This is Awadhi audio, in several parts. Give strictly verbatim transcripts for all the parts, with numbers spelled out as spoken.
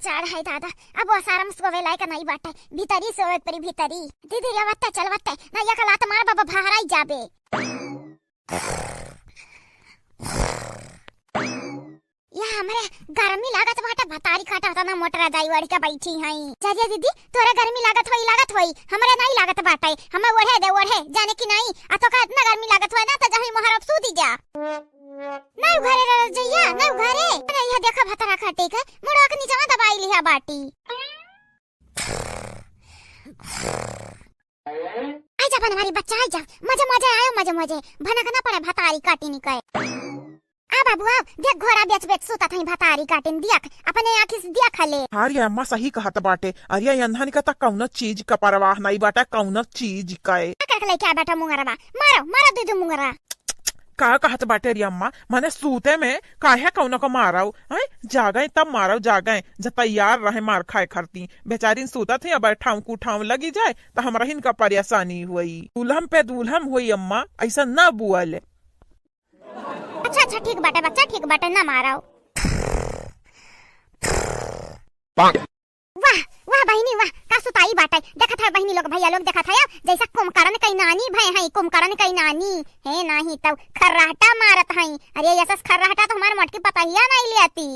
चार है दादा, अब वो सारा में सोवे लायक नहीं बाटे, भीतरी सोवे परी भीतरी। दीदी रे वत्ते चल वत्ते, ना एक लात मार बाबा बहराई जाबे। या हमरे गर्मी लागत बाटे, भतारी काटा तना मोटरा जाई ओढ़ के बैठी हई। चलिए दीदी, तोरे गर्मी लागत होई, लागत होई, हमरे नहीं लागत बाटे, हमें ओढ़े दे ओढ़े, जाने की नहीं। आ तो का इतना गर्मी लागत होई ना, तो जहीं मोहर अब सूती जा। नहीं घरे रह जइया, नहीं घरे। अरे यह देखा भतरा काटे के, मुड़वा के नीचवा दबाई लिहा बाटी। आइ जा बनवारी बच्चा, आइ जा। मजे, मजे आयो, मजे, मजे। भनक ना पड़े भतारी काटी निकल। आ बाबू, आ, देख घोड़ा बेच बेच सुतत हई भतारी काटिन, देख, अपने आँखी से देख ले। हाँ रे अम्मा, सही कहत बाटे। अरे अनहन का त कौनो चीज का परवाह नहीं बाटे, कौनो चीज का। का करके लेके आ बेटा मुंगरवा? मारो, मारो दीदी मुंगरा। का कहत बाटे रे अम्मा? माने सूते में काहे कौनो को मारव? हैं? जागें तब मारव, जागें। जब तैयार रहे मार खाए खरती। बेचारिन सूतत हैं, अब ठाउँ कुठाउँ लगी जाए, त हमरहिन का परेशानी होई। दुल्हम पे दुल्हम होई अम्मा, ऐसा ना बुअल। अच्छा, अच्छा, ठीक बाटे बच्चा, ठीक बाटे, ना मारव। वाह, वाह बहिनी, वाह, का सुताई बाटे। देखत है बहिनी लोग, भैया लोग देखत है, जैसा कुंभकर्ण कई नानी भय है, कुंभकर्ण कई नानी। हे नाही तब खर्राटा मारत है। अरे, ऐसा खर्राटा तो हमार मोटकी पतहिया नहीं लेती।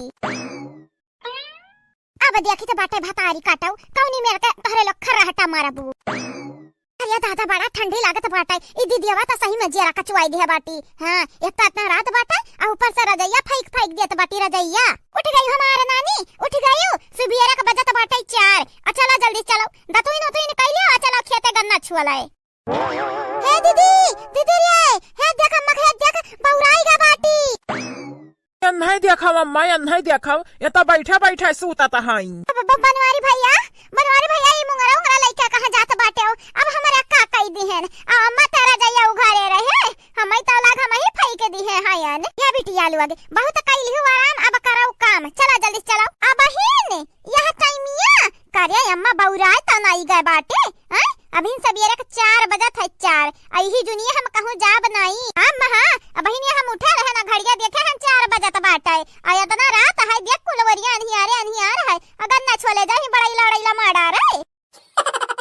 अब देखी तो बाटे भतारी काटव, कौनी मेर के तोहरे लोग खर्राटा मारबू। अरे दादा, बड़ा ठंडी लागत बाटे। ई दीदियवा त सही में जियरा कचुआई दिहे बाटी। हाँ, एक तो इतना रात बाटे, आ ऊपर से रजइया फेंक फेंक देत बाटी रजइया। उठ गई हमार नानी, उठ गई। सुबियरा के बजत बाटे चार। आ चला जल्दी चलो, दतुइन उतुइन कइले, आ चला खेते गन्ना छुअले। हे दीदी, दीदी रे, हे देख अम्मा, हे देख, बौराई गा बाटी। एन्है देखव अम्मा, एन्है देखव, ये तो बैठे बैठे सूतत हई। अब ब-, बनवारी भैया, बनवारी भैया, ई मुंगरा उंगरा लइका कहाँ जात बाटे हो? अब हमरा का कई दिहन? आ अम्मा तेरा जइया उघारे रहे, हमई तो लाग हमही फेंक दिहे हयन। ये बिटिया लोग, बहुत कइली हु आराम, अब करौ काम। चला जल्दी चलो। अबहिन, यह टाइमिया, करे अम्मा बौराए तो नाई गए बाटे, हैं? अबहिन सबेरे के चार बजत है, चार। आ यही जुनिया हम कहूँ जाब नाई। हाँ, अम्मा, हाँ, अबहिन ये हम उठे रहे ना, घड़िया देखे हम चार बजत बाटे। आ इतना रात है, देख कुलवरिया अन्हियारे अन्हियार है। अगर ना छोले जाही बड़ैला उड़ैला मार डारे।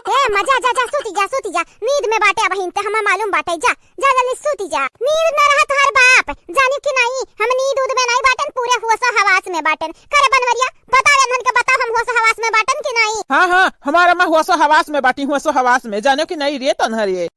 ए, अम्मा, जा, जा, जा, सूती जा, सूती जा। नींद में बाटे अबहिन ते, हमें मालूम बाटे, जा। जा जल्दी सूती जा, नींद में रहा तोहार बाप, जानिउ कि नाई, हम नींद उद में नाई बाटन, पूरे होशो हवास में बाटन। करे बनवरिया, बताओ एन्हन के बताओ, हम होशो हवास में बाटन कि नाई? हाँ, हाँ, हमार अम्मा होशो हवास में बाटी, होशो हवास में, जानिउ कि नाई रे तोहरे।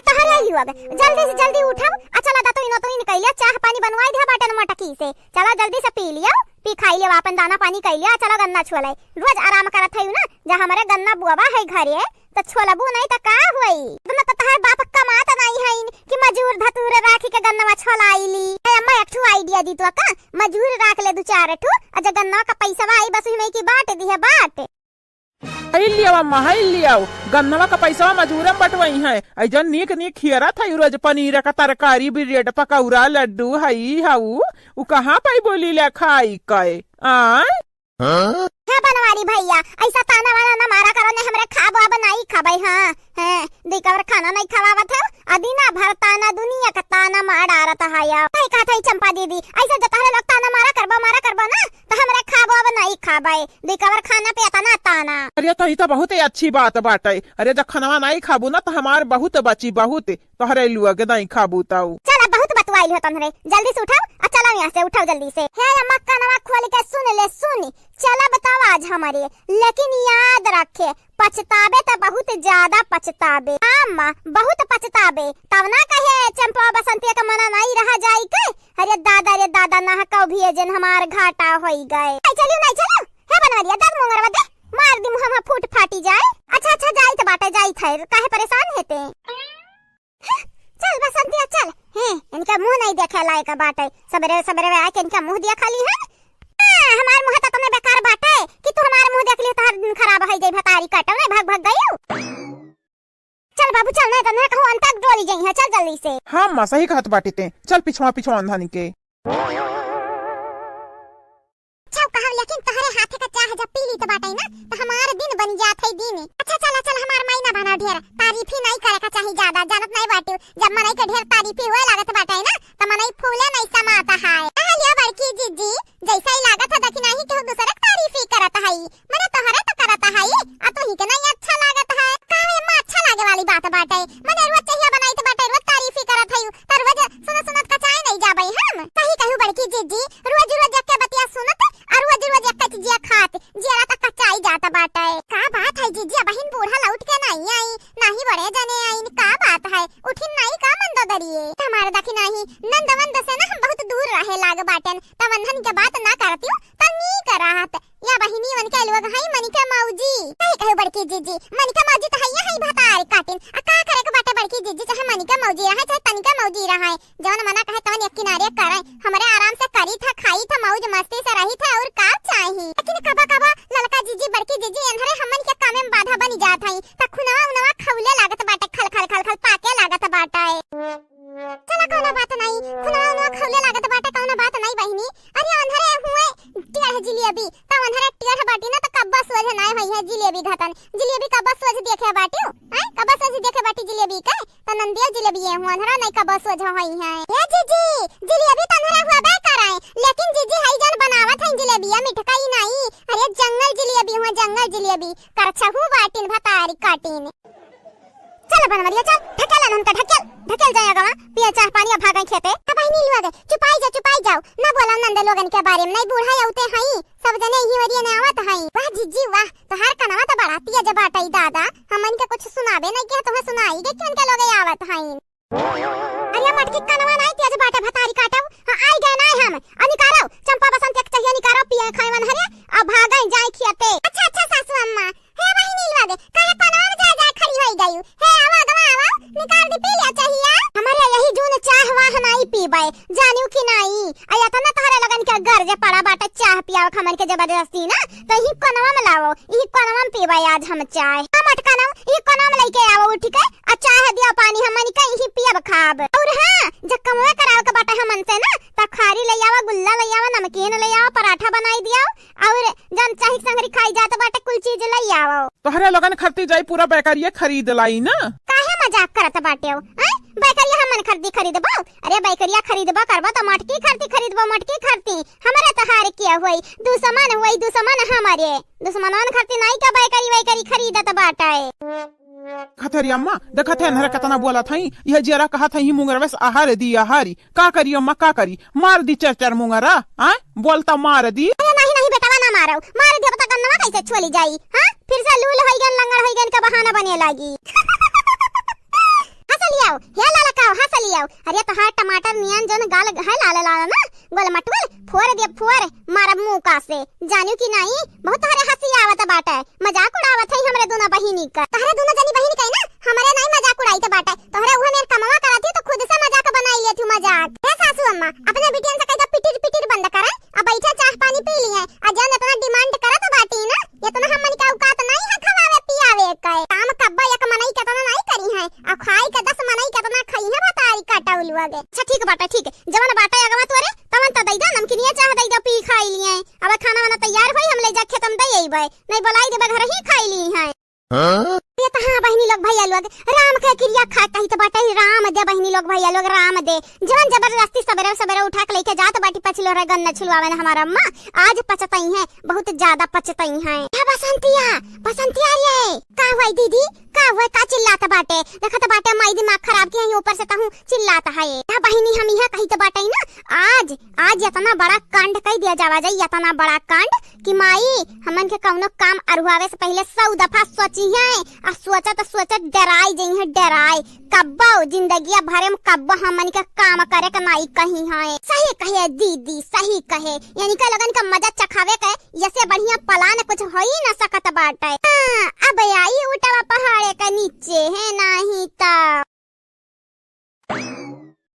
तोहरे ही अब, जल्दी से जल्दी उठाओ, आ चला दतुइन उतुइन कइले, चाह पानी बनवाई दिहा बाटन मोटकी से, चला जल्दी से पी लियो, पी खाई लियो, आपन दाना पानी कइले, आ चला गन्ना छुअले, रोज आराम करत है ना, जा हमरे गन्ना बुआबा है घरे, त छोलबू नहीं त का होई? इतना त तहार बाप कमात नहीं हईन कि मजूर धतूर राखी के गन्नवा छोलाइली। ए अम्मा, एक ठो idea दी तो का? मजूर राख ले दू चार ठो, आ जे गन्नवा का पैसवा आई बस उही में की बांट दिहे बांट। हई लियावा अम्मा, हई लियाओ। गन्नवा का पैसवा मजूरम बटवई है। ऐ जन नीक नीक खियरा था रोज पनीर का तरकारी, ब्रेड, पकौड़ा, लड्डू, हई हऊ। उ कहाँ पाई बोली ले खाई के? आय? हाँ? हे बनवारी भैया, ऐसा ताना वाना ना मारा करो, ने हमरे खाब वाब नाई खाबे, हाँ, हैं, दुई कवर खाना नाई खवावत हो, आ दिना भर ताना दुनिया का ताना मार डारत है। कहीं कहत है चंपा दीदी, ऐसा जो तहरे लोग ताना मारा करबो, मारा करबो ना, तो हमरे खाब वाब नाई खाबे, दुई कवर खाना पे इतना ताना। अरे, तो ई तो बहुत ही अच्छी बात बाटे। अरे, जब खनवा नाई खाबू ना, तो हमार बहुत बची, बहुत। तोहरे लुआ के दाई खाबू ताऊ। चला, बहुत बतवाइल हो तन्हरे, जल्दी से उठाओ, आ चला यहाँ से, उठाओ जल्दी से। हे अम्मा, कनवा खोल के सुन ले, सुन, चला बताओ आज हमरे, लेकिन याद रखे, पछताबे त बहुत ज्यादा पछताबे। हाँ अम्मा, बहुत पछताबे। तब ना कहे चंपा बसंतिया का मना नहीं रहा जाई के। अरे दादा रे दादा, ना कभी ए जन हमार घाटा होई गए। नहीं चलियो, नहीं चलियो। हे बनवरिया, दे मुंगरवा दे, मार दी मुहमा फूट फाटी जाए। अच्छा, अच्छा, जाइत बाटे, जाइत है, काहे परेशान हेते? चल बसंतिया चल। हैं, इनका मुंह नहीं देखे लायक बाटे। सबेरे सबेरे आके इनका मुंह दिया खाली है। हाँ, हमार मुंह तो तने बेकार बाटे कि तू हमार मुंह देख लियो, तोहर दिन खराब है जाई, भतारी काटो, नहीं भाग भाग गयो। चल बाबू चल, नहीं तो नहीं कहूँ अंतक डोली जाई है, चल जल्दी से। हाँ माँ, सही कहत बाटी ते, चल पिछवा पिछवा अंधानी के। अच्छा कहव, लेकिन तोहरे हाथे का चाह जब पी ली तो बाटे ना, तो हमार दिन बन जात है दिन। अच्छा चला चल, हमार माई ना बना ढेर तारीफी नहीं करे का चाही ज्यादा, जानत नहीं बाटू, जब मनई के ढेर तारीफी होए लागत बाटे ना, तो मनई फूले नहीं समाता है। कहा लिया बड़की जीजी, जैसा ही लागत है देखी नहीं केहू दूसरे के तारीफी करत। तो दरिये। हमारे देखी नाही, नंद वंद से ना हम बहुत दूर रहे लाग बाटेन, त वंदन के बात ना करतियो, त नीक रहत। या बहिनी वनके लोग हई मनिका मौजी। सही कहे बड़की जीजी, मनिका मौजी त हइये हई भतार काटिन। आ का करे के बाटे बड़की जीजी, चाहे मनिका मौजी रहे, चाहे तनिका मौजी रहे, जवन मना कहे तवन एक किनारे करे। हमरे आराम से करी था, खाई था, मौज मस्ती से रही था, और का चाही। लेकिन कबा कबा ललका जीजी, बड़की जीजी, एन्हरे हमन के कामे में बाधा बनी जात हई, त खुनवा उनवा खौले लागत बाटे, खल खल खल खल पाके लागत बाटे। चला, कौनो बात नाई, खुनवा उनवा खौले लागत बाटे, कौनो बात नाई बहिनी। अरे, अंधरे हुए टेढ़ जिलेबी, त अंधरे टेढ़ बाटी ना, त कब्बा सोझ नाई होई है जिलेबी घतन। जिलेबी कब्बा सोझ देखे बाटी, हैं? कब्बा सोझ देखे बाटी जिलेबी के, त नंदियो जिलेबी ये हुआ, अंधरा नाई कब्बा सोझ होई है। ए जीजी, जिलेबी त अंधरा हुआ बे कराए, लेकिन जीजी हई जन बनावत है जिलेबिया मिठका ही नाई। अरे, जंगल जिलेबी हुआ, जंगल जिलेबी, करछहू बाटिन भतारी काटिन। चल बनवरिया चल, ढकेल इनका, ढकेल, ढकेल जाए अगवा, पिए चाह पानी, अब भागई खेते। अब बहिनी लोग, चुपाई जा, चुपाई जाओ, ना बोला नंद लोगन के बारे में, नहीं बूढ़ा औते हई, सब जने यही ओरिये ने आवत हई। वाह जीजी वाह, तोहार कनवा तो बड़ा तेज बाटई दादा, हमन के कुछ सुनाबे नहीं किया, तुम्हें सुनाई गए कि उनके लोग आवत हई। अरे मटकी कनवा नहीं तेज बाटे भतारी काटब, हाँ आई गए नहीं हम, अ निकारो, चंपा बसंत एक चाहिए निकारो, पिए खाए मन हरे, अब भागई जाए खेते। अच्छा अच्छा सासू अम्मा, हे बहिनी लोग, काहे कोनवा में जा जा खड़ी होई गयू? हे आवा अगवा आवा, निकाल दी पी लिया चाहिया। हमरे यही जून चाह वाह नाई पीबे, जानियो कि नाई? आ इतना तोहरे लगन के गर्ज पड़ा बाटे चाह पियावे हमन के जबरदस्ती ना, तो यही कोनवा में लावो, यही कोनवा में पीबे आज हम चाह। हम अटकनम, यही कोनवा में लेके आवो उठ के, आ चाह दिया पानी हमन के यही पियब खाब। और हाँ, जब कमवे करावे के बाटे हमन से ना, त खारी ले आवा, गुल्ला ले आवा, नमकीन ले आवा, पराठा बनाई दिया, और जौन चाही संगरी खाई जात बाटे, कुल चीज लई आवो। तोहरे लोगन खरती जाई पूरा बेकरिया खरीद लाई ना। काहे मजाक करत बाटे हो? हैं? बेकरिया हमन खरती खरीदबो? अरे बेकरिया खरीदबो करबो त मटकी खरती खरीदबो, मटकी खरती। हमरे तोहार के होई? दुश्मन होई, दुश्मन हमरे। दुश्मनन खरती नाई का बेकरी वेकरी खरीदत बाटे। खथेरी अम्मा, देखत है एन्हरा केतना बोलत हई, यह जियरा कहत हई, मुंगरवे से आहार दी, आहारी। का करी अम्मा, का करी? मार दी चार चार मुंगरा, आय? बोलता मार दी। अरे नहीं, नहीं बेटवा, ना मारो। मार दिया, पता गन्नवा कैसे छोली जाई, हाँ? फिर से लूल होई गन, लंगड़ होई गन का बहाना बने लागी। हंस लियाओ, हे लाला काओ, हंस लियाओ। अरे तोहार टमाटर नियन जौन गाल है लाल लाल ना, गोल मटुल, फोर दे फोर, मारब मुंह का से। जानियो कि नाई, बहुत तोहरे हंसी आवत बाटे, मजाक उड़ावत है हमरे दोनों बहिनी का। तोहरे दोनों जनी बहिनी का ना, हमरे नाई मजाक उड़ाइत बाटे, तोहरे उहे मेर कमवा करत ही तो खुद से मजाक बनाई लेत हूँ मजाक। हे सासू अम्मा, अपने बिटियन से कह दे पिटिर पिटिर बंद करे, अब बैठे चाह पानी पी लिए, आ जन इतना डिमांड करत बाटी ना, इतना हमन के औकात नाई है खवावे पियावे के। काम कब्बा एक मनई केतना नाई करी है, आ खाई के दस मनई केतना खई है भतारी काटौलुआ के। अच्छा ठीक बाटे, ठीक, जवन बाटे अगवा तोरे, तवन त दई दा, नमकीनिया चाह दई दा, पी खाई लिए। अब खाना वाना तैयार होई, हम ले जा खेत में दई अइबे, नहीं बोलाई देबे घर ही खाई ली है। हाँ? ये तो हाँ बहिनी लोग भैया लोग, राम के किरिया खा कही तो बाटे ही राम दे बहिनी लोग भैया लोग राम दे। जवन जबरदस्ती सबेरे सबेरे उठा के लेके जात बाटी पछिलो रे गन्ना छुलवावे न हमार अम्मा, आज पछतई है, बहुत ज्यादा पछतई है। क्या बसंतिया, बसंतिया रे, का हुआ दीदी? का हुआ, का चिल्लात बाटे? देखत बाटे माई दिमाग खराब की है, ऊपर से तहूँ चिल्लात है। का बहिनी हम यह कही तो बाटे ना, आज, आज इतना बड़ा कांड कई दिया जावा जाई, इतना बड़ा कांड कि माई हमन के कौनो काम अरुआवे से पहले सौ दफा सोची है, आ सोचत सोचत डराई जई है, डराई। कब्बो जिंदगिया भरे में कब्बो हमन के काम करे के नाई कही है। सही कहे दीदी, सही कहे, यानी के लोगन का मजा चखावे के यसे बढ़िया प्लान कुछ हो ही ना सकत बाटे। हाँ, अब आई उठवा पहाड़े के नीचे है, नाही त।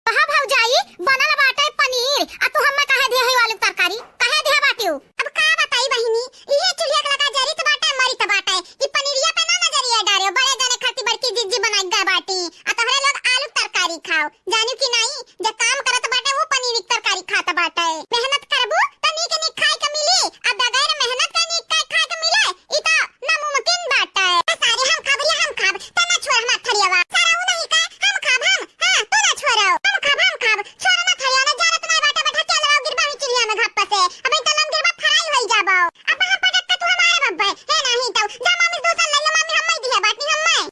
कहा भौजाई, बनल बाटे पनीर, आ तू हम्मे काहे दिहे है आलू तरकारी? काहे दिहे बाटियो? अब का बताई बहिनी, इहे चुल्हिया के लगा जरित बाटे, मरित बाटे। ई पनीरिया पे ना नजरिया डारे, बड़े जाने खातिर बड़की जिज्जी बनाई गा बाटी। आ तोहरे लोग आलू तरकारी खाओ, जानियो कि नाई, जे काम करत बाटे वो पनीर के तरकारी खात बाटे। मेहनत करबू त नीक नीक खाए के मिली, आ बगैर मेहनत के नीक खाए, खाए के मिले, ई त नामुमकिन बाटे। ए सारे हम खाब रे हम खाब, त ना छोड़ हमार थरियावा। सारा ऊ नहीं का हम खाब हम, हाँ, तू ना छोड़ो। हम खाब, हम खाब, छोड़ ना थरियावा, ना जानत ना बाटे, बैठा के लवा गिरबा हुई चुल्हिया में घप्प से। अब इन तलम गिरबा फ्राई होई जाबो। अब हम पटक के तू हमारे बब्बे, हे नाही तो, जा मामी दूसर लइलो, मामी हम मई दिहे बाटी हम मई।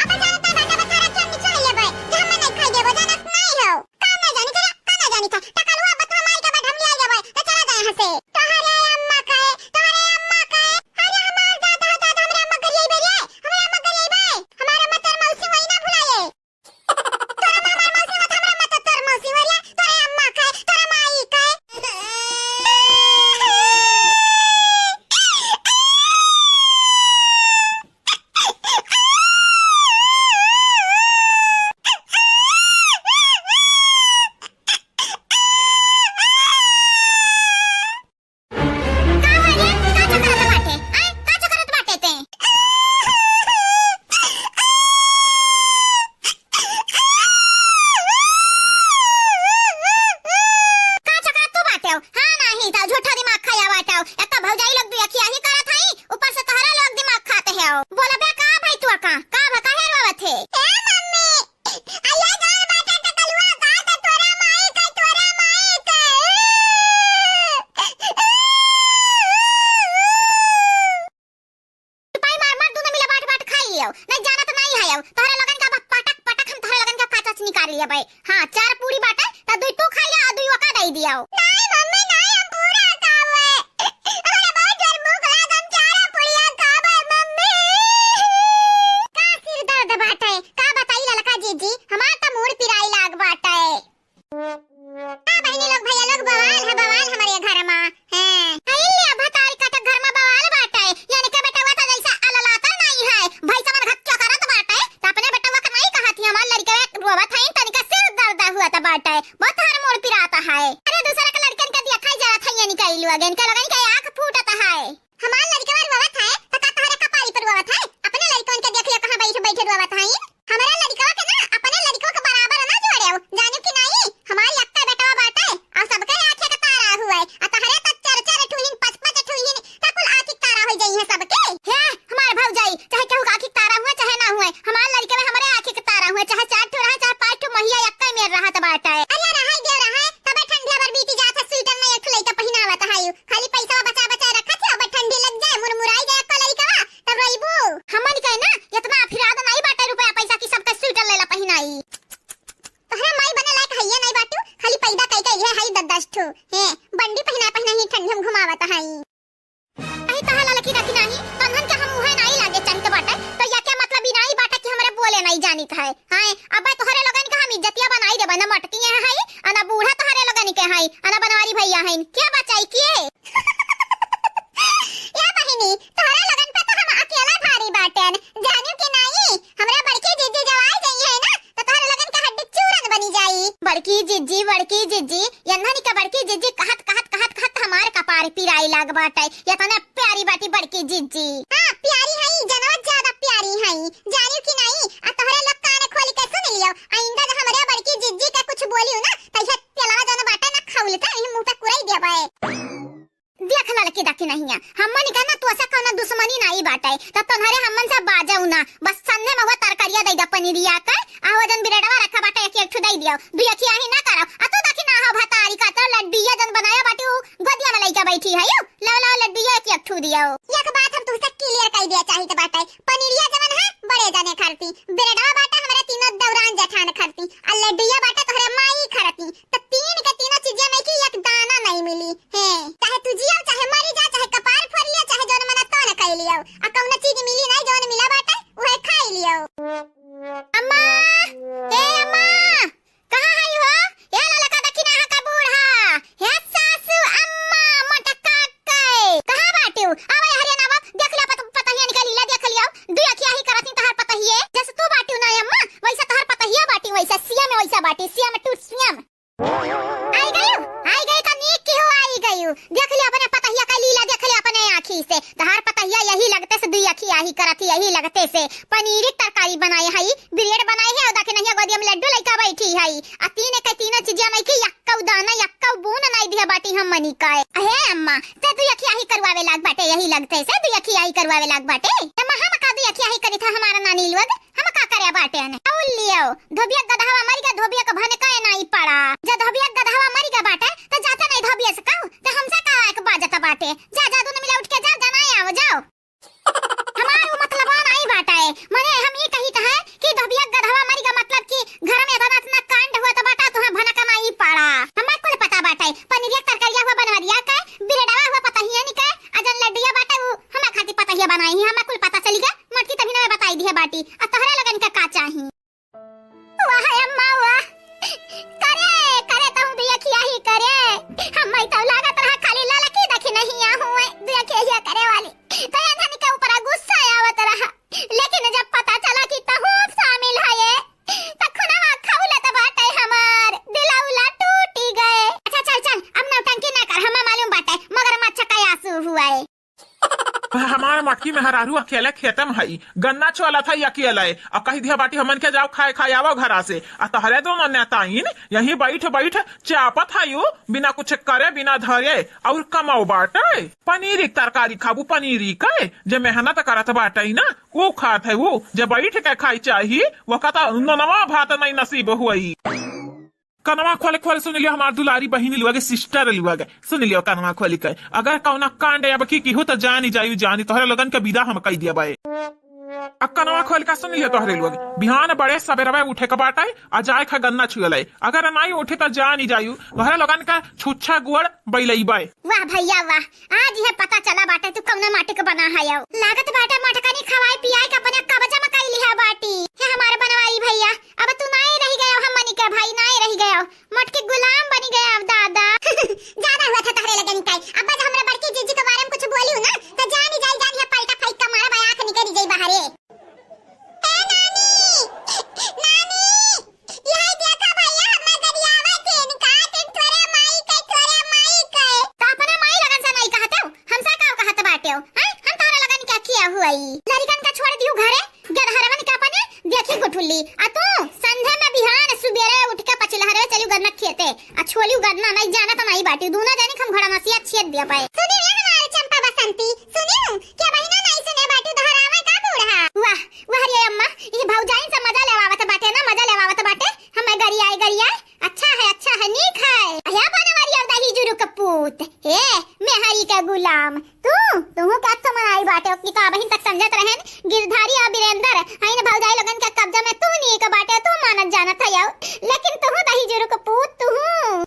अब जानता बाटा बखारा चोर निकाल लेबे, जे हमें नहीं खाई देबो, जानत नहीं हो। का अबे, हाँ, चार पूरी बाटे, त दुई तू खाइया अउर दुई ओका दइ दियो। नाहीं मम्मी, नाहीं, हम पूरा खाबे। हमरा बहुत जोर भूख लागल, हम चार पूरिया खाबे मम्मी। का सिर दर्द बाटे, का बताई ललका जीजी, हमार त मूड़ पिराई लाग बाटे। का बहिनी लोग, भइया लोग, बवाल है, बवाल हमरे घर मा। हैं। अइले भतारी का त घर मा बवाल बाटे। यानी के बेटवा त जैसा अललाता नाहीं है। भैंसा मन घच्चा करत बाटे। त अपने बेटवा का नाहीं कहत ही, हमार लड़िकवा रोवत है, तनिका सिर दर्द हुआ त बाटे। बहुत हर मोड़ पिराता है। अरे दूसरा के लड़कन के दिया खाई जात है, यानी के इलुआ गन के लगन के आँख फूटत है। हमार लड़िकवा रोवत है, त का तोहरे कपारी पर रोवत है? अपने लड़कन के देख लियो, कहाँ बैठ बैठ रोवत है। हमरे लड़िकवा के ना, अपने लड़िकवा के बराबर ना जोड़ेउ, जानिउ कि नाहीं? हमार यक्का बेटवा बाटे, अउर सबके आँखे के तारा हुए, अउर तहरे त चार चार ठुहिन, पाँच पाँच ठुहिन, त कुल आँखी के तारा होइ जइहें सबके। हे, हमार भौजाई, चाहे केहू के आँखी के तारा हुए, चाहे ना हुए, हमार लड़िकवा हमरे आँखी के तारा हुए, चाहे चार ठो रहे, चाहे पाँच ठो, महिया यक्का मेर रहत बाटे। अरे रहे, देव रहे, तबे ठंडी अबर बीती जात है, स्वेटर नहीं एक ठो लइका पहिनावत है, खाली पैसा बचा बचा रखत है, अब ठंडी लग जाए, मुरमुराई जाए, को लड़िकवा, तब रोइबू। हमन के ना इतना अफिराद नाहीं बाटे रुपया पैसा कि सबके स्वेटर लेला पहिनाई। तोहरे माई बने लायक हइये नाहीं बाटू, खाली पैदा कई के इहे हई दस दस ठो। हे, बंडी पहिना पहिना ही ठंडी में घुमावत हई। अही तहा ललकी रखी नाहीं, तन्हन के हम उहे नाहीं लागे चाहित बाटे, तो या क्या मतलब ई नाहीं बाटे कि हमरे बोले नाहीं जानित है। हाय, अबे तोहरे लोगन के हम इज्जतिया बनाई देबे, न मटकी है, है, अ न बूढ़ा तोहरे लोगन के है, अ न बनवारी भइया है। क्या बचाई किए? ए बहिनी, तोहरे लोगन पे तो हम अकेला भारी बाटेन, जानिउ कि नाहीं? हमरा बड़की जिज्जी जब आ जाई है ना, तो तोहरे लोगन के हड्डी चूरन बनी जाई। बड़की जिज्जी, बड़की जिज्जी, यन्हनी का बड़की जिज्जी कहत, कहत, कहत, कहत हमार कपार पिराई लाग बाटे। यतना प्यारी बाटी बड़की जिज्जी। हाँ, प्यारी हई, जनवा ज्यादा प्यारी हई, जानिउ कि नाहीं? आ तोहरे लोग कान खोल के सुन लियो, आइंदा जब हमरे बड़की जिज्जी का कुछ बोलियो ना, तो इहे तेलवा जौन बाटे ना खौलते इही मुँह पे कुराई देबे। देख ललकी दखिनहिया, हमनी का ना तोसे कौनो दुश्मनी नाई बाटे, त तोहरे हमन से बाजऊ ना, बस सन्ने में हुआ तरकारिया दे दे पनीरिया के, आ वो जन ब्रेडवा रखा बाटे एक एक ठो दे दियो, दुई अखिया ही ना करो। आ तू दखिनहा भतारी का तो लड्डिया जन बनाया बाटे उ गोदिया में लइका बैठी है यू, लो लो लड्डिया एक एक ठो दियो। एक बात हम तुमसे क्लियर कर दिया चाहित बाटे, पनीरिया जवन है बड़े जने खरती, ब्रेडवा बाटे हमरे तीनों दौरान जेठान खरती, आ लड्डिया बाटे तोहरे माई खरती, त तीन के तीनों चीजें में की एक दाना नहीं मिली। हे, चाहे तू जियो, चाहे मरी जा, चाहे कपार फोड़ लियो, चाहे जौन मना तौन कइ लियो, आ कौनो चीज मिली नहीं, जौन मिला बाटे उहे खाई लियो। अम्मा, ए अम्मा, कहाँ है हो? ए ललका दखिनहा का बूढ़ा, हे सासू अम्मा, मोटका के, कहाँ बाटिउ? आवा हरिया नावा, देख लिया पत-, पतहिया निकाली ला, देख लिया, दुई अखिया ही करत ही तोहार पतहिये, जैसे तू बाटिउ ना अम्मा, वैसे तोहार पतहिया बाटी, वैसे सिया में वैसा बाटी, सिया में टूट सिया में। आई गयू, आई गई तो नीक की हो आई गयू। देख लिया अपने पतहिया का लीला, देख लिया अपने आँखी से। तोहार पतहिया यही लगते से दुई अखिया ही करत ही, यही लगते से। पनीरी तरकारी बनाए हई, ब्रेड बनाए है, और दखिनहिया गोदिया में लड्डू लइका बैठी हई। आ तीन के तीनों चीजिया में की यक्कऊ दाना, यक्कऊ बून नाई दिया बाटी हमनी का। अहे अम्मा, ते दुई अखिया ही करवावे लाग बाटे, यही लगते से दुई अखिया ही करवावे लाग बाटे। अम्मा, हम का दुई अखिया ही करी था हमारा नानी लोग? हम का करे बाटे ने? अउर लियो, धोबिया गधवा मरि गा, धोबिया के भनकाए नाई पड़ा। जा धोबिया गधवा मरि गा बाटे, त जाते नाई धोबिया से कहू, त हमसे का एक बाजत बाटे। जा, जा, दोनों मिला उठ के जाओ, जा नाई आओ, जाओ। हमार उ मतलबा नाई बाटे। मने हम ई कहित है कि धोबिया गधवा मरि गा, मतलब कि घर में इतना, इतना कांड हुआ त बाटा, तुहें भनक नाई पड़ा। हमें कुल पता बाटे, पनीरिया तरकारिया हुआ बनवरिया के, बिरेडवा हुआ पतहिया निके, आ जन लड्डिया बाटे, उ हमें खातिर पतहिया बनाई ही, हमें कुल पता चली गा। मोटकी तभी ना बताई दिया बाटी, आ तोहरे लोगन का का चाही? वाह अम्मा वाह, करे, करे तहूँ दुई अखिया ही करे। हम तो लागत रहा खाली ललकी दखिनहिया हुए, दुई अखिया करे वाली। तो ये धनी के ऊपर गुस्सा आवत रहा, लेकिन जब पता चला कि तहूँ शामिल है ये, त खुनवा खौलत बाटे हमार, दिलौला टूटी गए। अच्छा चल चल, अब नौटंकी ना कर, हमें मालूम बाटे मगरमच्छ का आंसू हुआ है। हमार मटकी मेहरारू अकेले खेते में हई, गन्ना छोलत हई अकेले, आ कही दिया बाटी हमन के जाओ खाए खाए आवो घरा से, आ तहरे दोनों नेताइन यहीं बैठ बैठ चापत हई, बिना कुछ करे बिना धरे, और कमाओ बाटे पनीरी के तरकारी खाबू पनीरी के, जे मेहनत करत बाटे ना ऊ खात है, ऊ जे बैठ के खाई चाही, वका त नोनवा भात नहीं नसीब हुई। कनवा खोले खोले सुन लियो हमार दुलारी बहिनी लोग, सिस्टर लोग, सुन लियो कनवा खोले के। अगर कौना कांड अब की, की हो त जानी जायु जानी, तोहरे लोगन के विदा हम कई दिया बाए। अब कनवा खोल के सुन लियो तोहरे लोग, बिहान बड़े सबेरवे उठे के बाटे, आ जाए खा गन्ना छुए लाई। अगर नाई उठे त जानी जायू, तोहरे लोगन का छुच्छा गोड़ बैलैबे। वाह भैया वाह, आज यह पता चला बाटे तू कौना माटी के बना है। लागत बाटे मटकनी खवाए पियाए के अपने कब्जा में कई लिहा बाटी। हे हमारे बनवारी भैया, अब तू नाई रही गयो हमनी के भाई, नाई रही गयो, मटकी गुलाम बनी गयो अब दादा। ज्यादा हुआ था तहरे लगन का। अब जब हमरा बड़की जीजी के बारे में कुछ बोलियो ना, तो जानी जाई, जानी है पलटा फेंक के मारा बया के निकली जाई बाहरे। ए नानी, नानी, यही देखा भैया, हमें गरियावा के इनका, के तोरे माई के, तोरे माई के। तो अपने माई लगन से नहीं कहते हो, हमसे का कहत बाटे हो, हैं? हम तोहरा लगन क्या किया हुआ ई? लड़िकन का छोड़ दियो घरे, गदहरवन के अपने देखी गुठुल्ली। आ तू संझे में बिहान सुबेरे उठ के पचलहरे चलियो गन्ना खेते, आ छोलियो गन्ना नहीं जाना तो नहीं बाटी, दूना जानी हम घड़ा मसिया छेद दिया पाए। सुनी रे हमारे चंपा बसंती, सुनी हूँ, क्या बहिना नहीं सुने बाटी, दोहरावे का बूढ़ा? वाह, वाह रे अम्मा, ई भौजाइन से मजा लेवावत बाटे ना, मजा लेवावत बाटे। हमें गरियाए, गरियाए, अच्छा है, अच्छा है, नीक है। अया बनवारी अवदा ही जुरु कपूत, हे मेहरी का गुलाम, तू, तू का तो मनाई बाटे, कि का बहिन तक समझत रहन, गिरधारी और बीरेंद्र, हइन भौजाई लोगन के कब्जा में तू नीक बाटे, तू मानत जानत है, लेकिन तू दही जुरु कपूत, तू।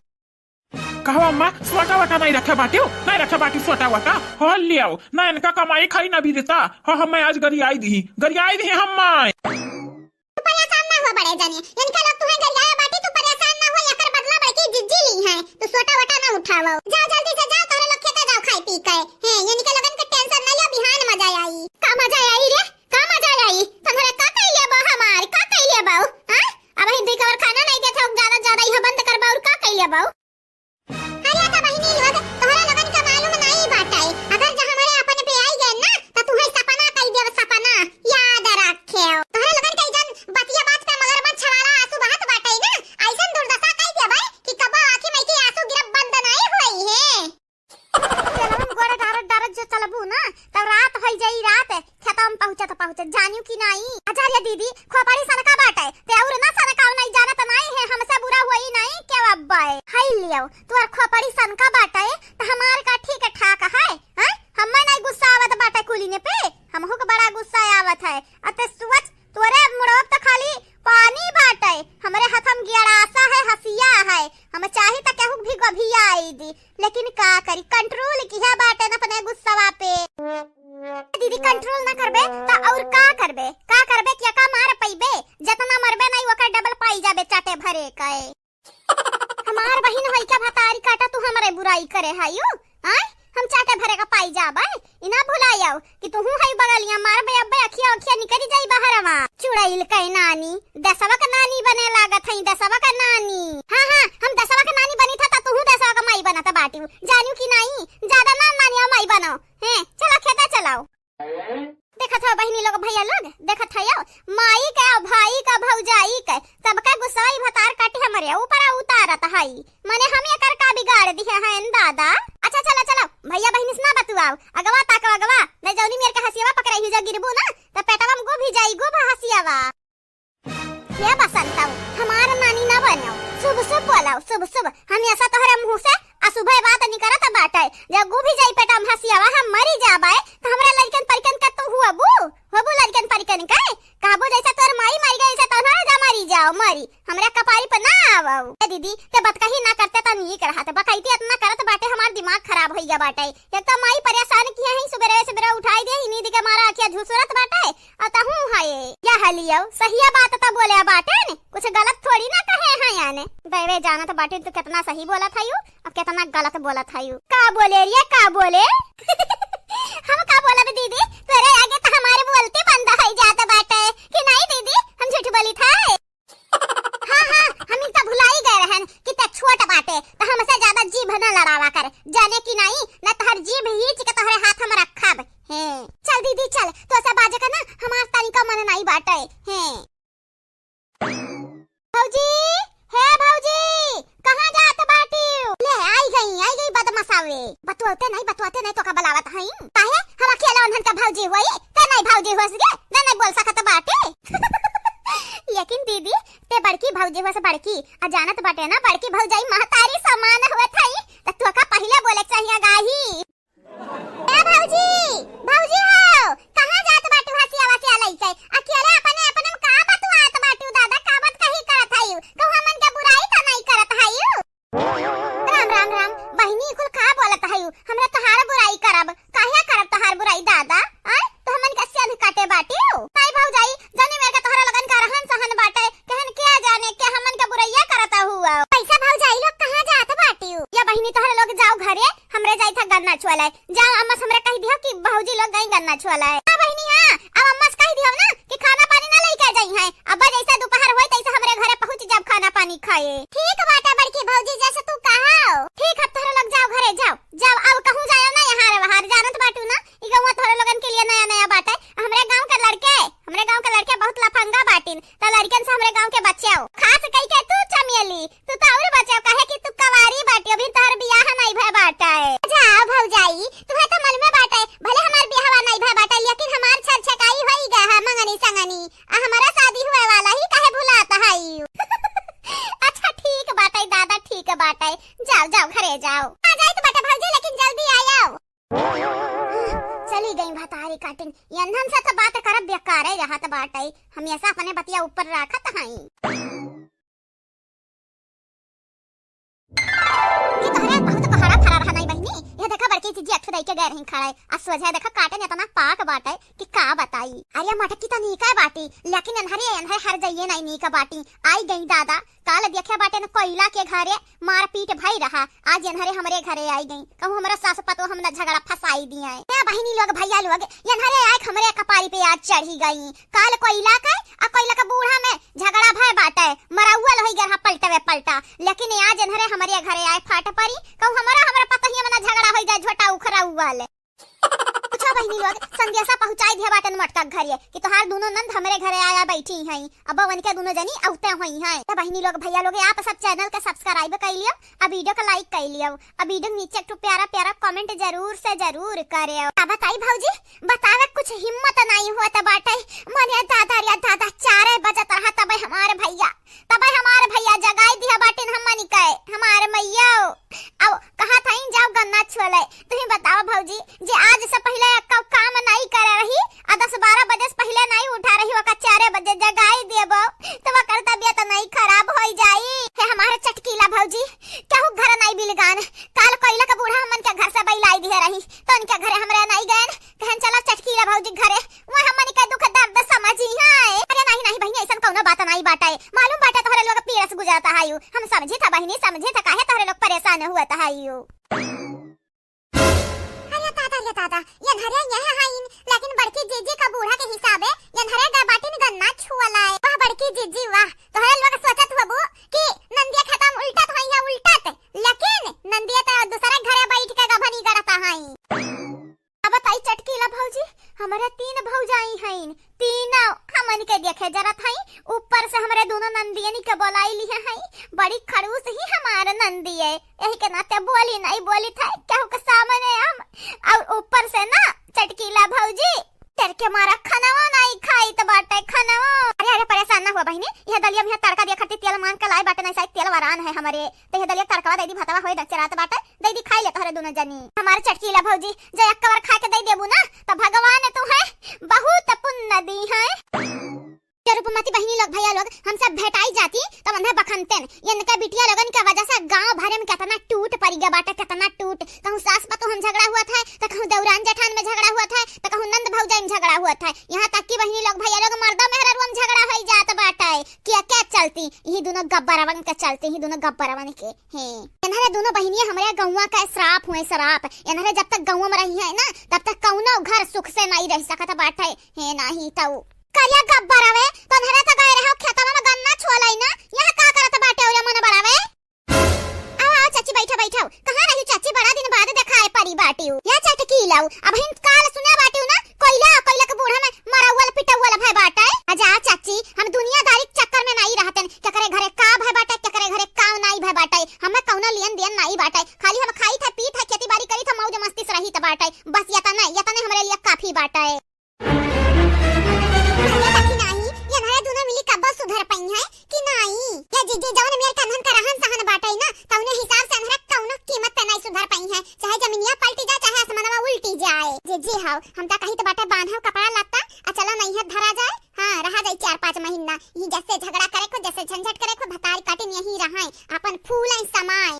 कहो अम्मा, सोटा वोटा नहीं रखे बाटियो? नहीं रखे बाटी सोटा वोटा? हो लियाओ, ना इनका कमाई खाई ना भी देता। हो, हमें आज गरियाई दी, गरियाई दी हम माय। तू परेशान ना हो बड़े जने, इनका लोग तुहे गरियाए बाटी, तू परेशान ना हो, एकर बदला बड़की जिज्जी ली है, तू सोटा वोटा ना उठावो। जाओ जल्दी से जाओ, तोहरे लोग खेते जाओ खाई पी के। हैं, इनके लोगन के टेंशन ना लियो, बिहान मजा आई। का मजा आई रे? का मजा आई? तोहरे का कइले बा हमार, का कइले बा? हाँ? अब ही दुई कवर खाना नहीं देत हो, ज्यादा ज्यादा यह बंद करबा और का कइले बा? अरे त बहिनी लोग, तोहरा लोगन का मालूम नाई बाटे। अगर जो हमरे अपन पे आई गए ना, त तुहे सपना कई देब, सपना। याद रखे। तोहरा लोगन के जन बतिया बात पे मगरमच्छ वाला आंसू बहत बाटे ना, ऐसन दुर्दशा कई देबे कि कबो आँखी में के आंसू गिरब बंद नाई होई है। चलबू गोड़ डारत डारत जो चलबू ना, तब रात होई जाई रात। खेतवा में पहुँचत पहुँचत जानियो कि नाई। अच्छा रे दीदी, खोपड़ी सनका बाटे, ते और ना सनकाओ, नाई जानत नाई है, हमसे बुरा होई नाई, क्या अब्बे? हाय लियो, तोर खोपड़ी सनका बाटे, त हमार का ठीक ठाक है, हैं? हमें नाई गुस्सा आवत बाटे कुलीने पे, हमहू के बड़ा गुस्सा आवत है। अते सोच, तोरे मुड़वा पे त खाली पानी बाटे, हमरे हाथ में गियड़ासा है, हसिया है, हम चाही त केहू भी गोभिया आई दी, लेकिन का करी, कंट्रोल किया बाटे न अपने गुस्सवा पे। दीदी, कंट्रोल ना करबे त और का करबे? का करबे कि का मार पइबे? जतना मरबे नहीं, ओकर डबल पाई जाबे चाटे भरे के। हमार बहिन होई का भतारी काटा, तू हमरे बुराई करे हायू? आय, हम चाटे भरे का पाई जाबे। इना भुला जाओ कि तुहू हई बगलिया मारबे, अब्बे अखिया अखिया निकली जाई बाहरवा। चुड़ैल के नानी, दसवा का नानी बने लागत हई, दसवा का नानी। हाँ, हाँ, हम दसवा का नानी बनी था, त तुहू दसवा का माई बनत बाटिउ। जानिउ कि नाई, ज्यादा ना नानी और माई बनो। हैं, चलो खेता चलाओ। देखत हो बहिनी लोग, भैया लोग, देखत हो, माई का, भाई का, भौजाई का, सबका गुस्सा ई भतार काटी हमरे ऊपर उतारत हई। मने हम एकर का बिगाड़ दिहे हैं दादा? अच्छा चलो चलो, भैया बहिनी से ना बतुआओ, अगवा ताको अगवा, नहीं जौनी मेर के हसियावा पकड़ाई हुई जा गिरबू ना, त पेटवा में गो भी जाई, गो भा हसियावा। हे बसंतऊ, हमार नानी ना बनो, शुभ शुभ बोलाओ, शुभ शुभ। हमेशा तोहरे मुंह से अशुभे बात निकलत बाटे। जब गो भी जाई पेटवा में हसियावा, हम मरी जाबे, त हमरा लड़कन परिकन का तू हुआबू, हुआबू लड़कन परिकन के? कहबो जैसे तोर माई मरी गई, ऐसे तोहरा जा मरी जाओ, मरी। हमरा कपारी पर ना आवो। ए दीदी, ते बतकही ना करते त नीक रहत। बकैती इतना करत बाटे, हमार दिमाग खराब होइगा बाटे। एक तो माई परेशान किहे हैं, सुबेरे सुबेरे उठाई दे, नींद के मारा अखिया झुसुरत बाटे, और तहूँ है। या हलियो, सहिया बात त बोले बाटे ने, कुछ गलत थोड़ी ना कहे हैं याने। दैवे जानत बाटे तू कितना सही बोलत है यू, अब कितना गलत बोलत है यू। का बोले रे, का बोले? हम का बोलब दीदी, तोरे आगे त हमारे बोलते बंद है जात बाटे कि नहीं दीदी, हम झूठ बोली था। हाँ, हाँ, हम ई त भुलाई गए रहन कि ते छोट बाटे, त हमसे ज्यादा जीभ न लड़ावा कर, जाने कि नाई, न तहर जीभ हींच के तोहरे हाथ में रखब। हैं, चल दीदी चल, तो से बाजे का ना हमार तनिका मन नाई बाटे। हैं। भौजी, हे भौजी, कहाँ जात बाटिउ? ले, आई गई, आई गई बदमाशावे। बतुआते नहीं, बतुआते नहीं, तो का बलावत हई? काहे? हम अकेला उन्हन के भौजी हुई, ते नहीं भौजी हुआ सके, ना नहीं बोल सकत बाटे। लेकिन दीदी, ते बड़की भौजी हुआ से बड़की, आ जानत बाटे ना, बड़की भौजाई महतारी समान हुआ थई, त तो का पहिले बोले के चाहिए गाही। ए भौजी, भौजी हो, कहाँ जात बाटू हसिया वसिया कैसे? अकेले अपने, अपने में का बतुआत बाटिउ दादा, का बात कही करत हइउ? कहूँ हमन के बुराई त नहीं करत हइउ? राम, राम, राम, बहिनी कुल का बोलत हइउ? हमरा तोहार बुराई करब? काहे करब तोहार बुराई दादा? आय, तो हमन के सियान काटे बाटिउ? नहीं भौजाई, जाने में के तोहरा लोगन का रहन सहन बाटे, कहन क्या जाने के हमन के बुरैया करत हुआ। कैसे भौजाई लोग कहाँ जात बाटिउ? या बहिनी तोहरा लोग जाओ घरे, हमरे जाई था गन्ना छुअले। जाओ अम्मा से हमरे कह दियो कि भौजी लोग गई गन्ना छुअले। हाँ बहिनी हाँ, अब अम्मा से कह दियो ना कि खाना पानी ना लेके जाई हैं। अब जैसे दोपहर होई तैसे हमरे घरे पहुँच जाब खाना पानी खाए। ठीक बाटे बड़की भौजी जैसे तू कहो। ठीक है तोहरा लोग जाओ घरे जाओ। जाओ, अब कहूँ जायो ना यहाँ रे वहाँ, जानत बाटू ना, ई गौवा तोहरे लोगन के लिए नया नया बाटे। हमरे गाँव के लड़के, हमरे गाँव के लड़के बहुत लफंगा बाटिन, त लड़कन से हमरे गाँव के बचाओ। खास कई के तू चमेली, तू तो और बचाओ, काहे कि तू कवारी बाटी, अभी तोहर बियाह नहीं भय बाटे। जाओ भौजाई, तुहे तो मालूमे बाटे, भले हमार बियाहवा नहीं भय बाटे, लेकिन हमार छर छकाई होई गए है मंगनी संगनी, आ हमारा शादी हुए वाला ही काहे भुलात हई? अच्छा ठीक बाटे दादा, ठीक बाटे, जाओ जाओ घरे जाओ। आ जाइत बाटे भौजी, लेकिन जल्दी आयो। चली गई भतारी काटिन, यन्हन से तो बात करब बेकारे रहत बाटे, हमेशा अपने बतिया ऊपर राखत हई। कि तोहरे बहुत कोहरा फरा रहा नहीं बहिनी, यह देखा बड़की जीजी अठू दई के गए रही खड़े, आ सोझे देखा काटिन इतना पाक बाटे कि का बताई। अरे मटकी तो नीक बाटी, लेकिन एन्हरे, एन्हरे हर जाइए नहीं नीक बाटी। आई गई दादा, काल देखे बाटे न कोयला के घरे मारपीट भई रहा, आज एन्हरे हमरे घरे आई गई। कहूँ हमरा सास पतो हम न झगड़ा फंसाई दिए। ए बहिनी लोग, भैया लोग, एन्हरे आए हमरे कपारी पे आज चढ़ी गई। काल कोयला के आ कोयला के बूढ़ा में झगड़ा भय बाटे, मरौआ लोही गए रहा पलटवे पलटा, लेकिन आज एन्हरे हमरे घरे आए फाट परी। कहूँ हमरा, हमरा पतोहिया में न झगड़ा होई जाए, झोटा उखरौआ ले। अच्छा बहिनी लोग, संदेशा पहुँचाई दिया बाटन मोटका घरे कि तोहार दोनों नंद हमरे घरे आया बैठी हैं। अब उनके दोनों जनी औते हुई हैं। तो बहिनी लोग, भैया लोग, आप सब channel के subscribe कर लियो, अब video को like कर लियो, अब video के नीचे एक ठो प्यारा प्यारा comment जरूर से जरूर करे। का बताई भौजी, बतावे कुछ हिम्मत नहीं होत बाटे। मने दादा रे दादा, चारे बजत रहा तबे हमार भैया तबे हमार भैया जगाई दिया बाटिन हमनी के, हमार मैया। अब कहा था इन जाओ गन्ना छोले। तुही बताओ भौजी, जे आज से पहिले एक्को काम नहीं करे रही, आ दस बारह बजे से पहिले नहीं उठा रही, ओका चारे बजे जगाई देबो, तो ओकर तबियत नहीं खराब होई जाई। हे हमारे चटकीला भौजी, केहू घर नहीं बिलगान, काल कोयला का बूढ़ा हमन के घर से बैलाई दिए रही, तो उनके घरे हमरे नहीं गए, कहन चला चटकीला भौजी घरे, वह हमनी के दुख दर्द समझी है। अरे नहीं, नहीं बहिनी, ऐसन कौनो बात नहीं बाटे। मालूम बाटे तोहरे लोग पीरस गुजरत हायु। हम समझी था बहिनी, समझी था काहे तोहरे लोग परेशान हुआ था हायु। अरे दादा, अरे दादा, ये घरे यह हाइन, लेकिन बड़की जीजी का बूढ़ा के हिसाबे ये घरे गए बाटिन गन्ना छुअलाए। वाह बड़की जीजी वाह, तोहरे लोग सोचत होबू कि नंदिया खेता में उल्टत होई है उल्टत, लेकिन नंदिया तो दूसरे घरे बैठ के गभनी गड़ता हाई। अब बताई चटकीला भौजी, हमरे तीन भौजाई हईन, तीनों हमन के देखे जरत हई, ऊपर से हमरे दोनों नंदियनी के बोलाई लिहे हई, बड़ी खड़ूस ही हमार नंदिये, यही के नाते बोली नहीं बोली था केहू के सामने हम, और ऊपर से ना चटकीला भौजी डर के मारा खनवा नहीं खाइत बाटे खनवा। अरे अरे परेशान ना हुआ बहिनी, यह दलिया में तड़का दिया खातिर तेल मांग के लाए बाटे, नहीं शायद तेल वरान है हमरे, तो यह दलिया तड़कवा दे दी, भतवा होए दचरात बाटे, दे दी खाई ले तोहरे दोनों जनी। हमारे चटकीला भौजी, जे एक बार खा के दे देबू ना, तो भगवान तू है बहुत पुण्य दी है। रूपमती बहिनी लोग, भैया लोग, हम सब भेटाई जाती, तब अंधे बखनतेन। इनके बिटिया लोगन के वजह से गांव भरे में कितना टूट पड़ गया बाटे, कितना टूट। कहूँ सास पतोह में झगड़ा हुआ था, तो कहूँ देवरान जेठान में झगड़ा हुआ था, तो कहूँ नंद भौजाई में झगड़ा हुआ था। यहाँ तक कि बहिनी लोग, भैया लोग, मर्दा मेहरारू में झगड़ा होई जात बाटे। के, के चलती? यही दोनों गब्बरवन के चलती, यही दोनों गब्बरवन के। हैं। इन्हरे दोनों बहिनिया हमरे गौवा का श्राप हुए, श्राप। इन्हरे जब तक गौवा में रही है ना, तब तक कौनो घर सुख से नहीं रह सकत बाटे। हैं, नहीं तो करिया गब्बर हवे, तो इन्हरे तो गए रहो खेतवा में गन्ना छोलाई ना, यहाँ का करत बाटे और मन बड़ावे? आओ, आओ चाची, बैठो, बैठो। कहाँ रही चाची, बड़ा दिन बाद देखाए परी बाटियो। या चटकीला, अब हिन काल सुने बाटियो ना, कोयला, कोयला के बूढ़ा में मरौल पिटौल भय बाटे। आ जा चाची, हम दुनियादारी के चक्कर में नाई रहतन, केकरे घरे का भय बाटे, केकरे घरे का नाई भय बाटे, हमें कौनो लेन देन नाई बाटे। खाली हम खाई था, पी था, खेती बाड़ी करी था, मौज मस्ती से रही था बाटे। बस यतने, यतने हमरे लिए काफी बाटे। अरे बाकी नाई, ये घरे दोनों मिली कब्बो सुधर पई है कि नाई? ये जीजी जवन मेर कन्हन का रहन सहन बाटे ना, तौने हिसाब से अनहरा कौनो कीमत पे नाई सुधर पई है। चाहे जमीनिया पलटी जाए, चाहे आसमानवा उल्टी जाए। जीजी हाव, हम ता कही तो बाटे बांधव कपड़ा लत्ता, आ चलो नहीं है धरा जा। जहाँ अपन फूलें समाए।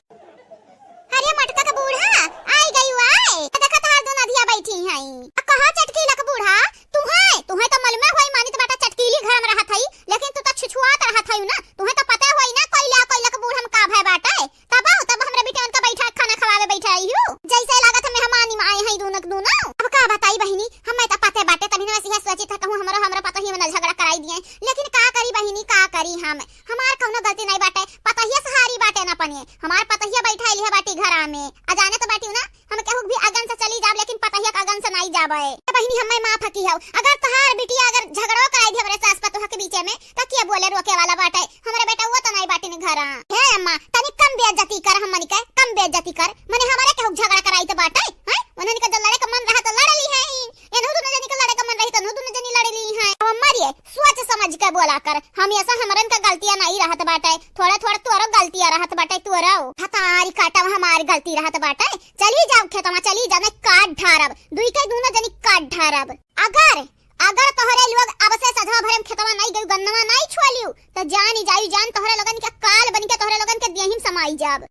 अरे मटका के बूढ़ा, आई गई आए। देखा तोहार दू नदिया बैठी हैं। आ कहा चटकीला के बूढ़ा, तुहैं, तुहैं तो मालूमे होई मानित बाटा चटकीली घर में रहत हई, लेकिन तू तो छुछुआत रहत हई ना। तुहैं तो पता होई ना कोइला, कोइला के बूढ़ हम का भय बाटे। तब आओ, तब हमरा बिटियन का बैठा खाना खवावे बैठा आई हूँ। जैसे लागत है मेहमान आए हैं दूनक दूनो। अब का बताई बहिनी, हमें तो पते बाटे, तभी ना वैसे सोची था कहूँ हमरा, हमरा पतोहिया में ना झगड़ा कराई दिए। लेकिन का करी बहिनी, का करी हम? हमार कौनो गलती नहीं बाटे, पतोहिया सहारी बाटे ना अपने। हमार पतोहिया बैठा लिहा बाटी घरा में। अजाने तो बाटी ना, हम केहू भी अगन से चली जाब, लेकिन पतोहिया के अगन से नहीं जाबे। ए बहिनी, हमें माफ की हौ। अगर तोहार बिटिया अगर झगड़ो कराई दी हमरे सास पतोह के बीचे में, तो के बोले रोके वाला बाटे? हमरे बेटा वो तो नहीं बाटिन घरा। हे अम्मा, तनी कम बेइज्जती कर, हमनी के कम बेइज्जती कर। मने हमरे केहू झगड़ा कराई तो बाटे, हैं? उन्हन के जब लड़े के मन रहा तो लड़ ली है ही। एनहू दुनो जनी के लड़े के मन रही, तनहू दुनो जनी लड़ ली है। अब अम्मा रे, सोच समझ के बोला कर। हमेशा हमरन का गलतियां नहीं रहत बाटे, थोड़ा थोड़ा तोरो गलतियां रहत बाटे, तोरो। हतारी काटब हमार गलती रहत बाटे। चली जाओ खेतवा, चली जाओ, नहीं काट ढारब, दुई के दूनो जनी काट ढारब। अगर, अगर तोहरे लोग अब से सजवा भरे में खेतवा नहीं गई, गन्नवा नहीं छोलियो, तो जानी जाई जान, तोहरे लोगन के काल बन के तोहरे लोगन के देहिम समाई जाब।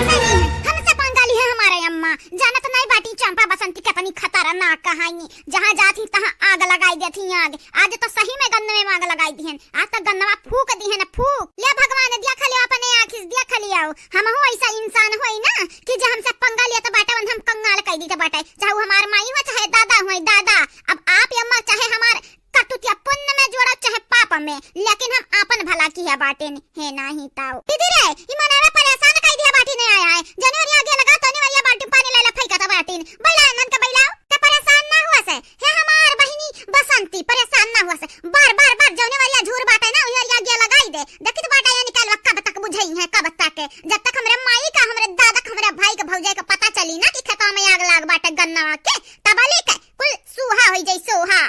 सही है, हमसे पंगा ली है हमारे अम्मा। जानत नहीं बाटी चंपा बसंती कितनी खतरनाक है। जहाँ जाती तहाँ आग लगाई देती आग। आज तो सही में गन्नवे में आग लगाई दिहन। आज तो गन्नवा फूक दिहन, फूक। ले भगवान, देख लियो अपने आँखी से, देख लियो। हमहू ऐसा इंसान होई ना कि जे हमसे पंगा लिया तो बाटे, हम कंगाल कई दी तो बाटे। चाहे वो हमार माई हो, चाहे दादा हो, दादा। अब आप अम्मा चाहे हमार करतूतिया पुण्य में जोड़ा चाहे पाप में, लेकिन हम आपन भला किहा बाटेन, हे नाही ताऊ। दीदी रे, ई मनवा परेशान कई दिहा बाटी नहीं आया है। जने वरिया आगे लगा, तने वरिया बाल्टी पानी लेला फेंकत बाटिन। बैला नन के बैलाओ, ते परेशान ना हुआ से। हे हमार बहिनी बसंती, परेशान ना हुआ से। बार, बार, बार जने वरिया झूर बाटे ना, वही वरिया आगे लगाई दे। देखित बाटे ये निकालवा कब तक बुझई है, कब तक। जब तक हमरे माई का, हमरे दादा का, हमरे भाई का, भौजाई का पता चली ना कि खेतवा में आग लाग बाटे गन्नवा के, तबले के कुल सूहा होई जाई, सूहा।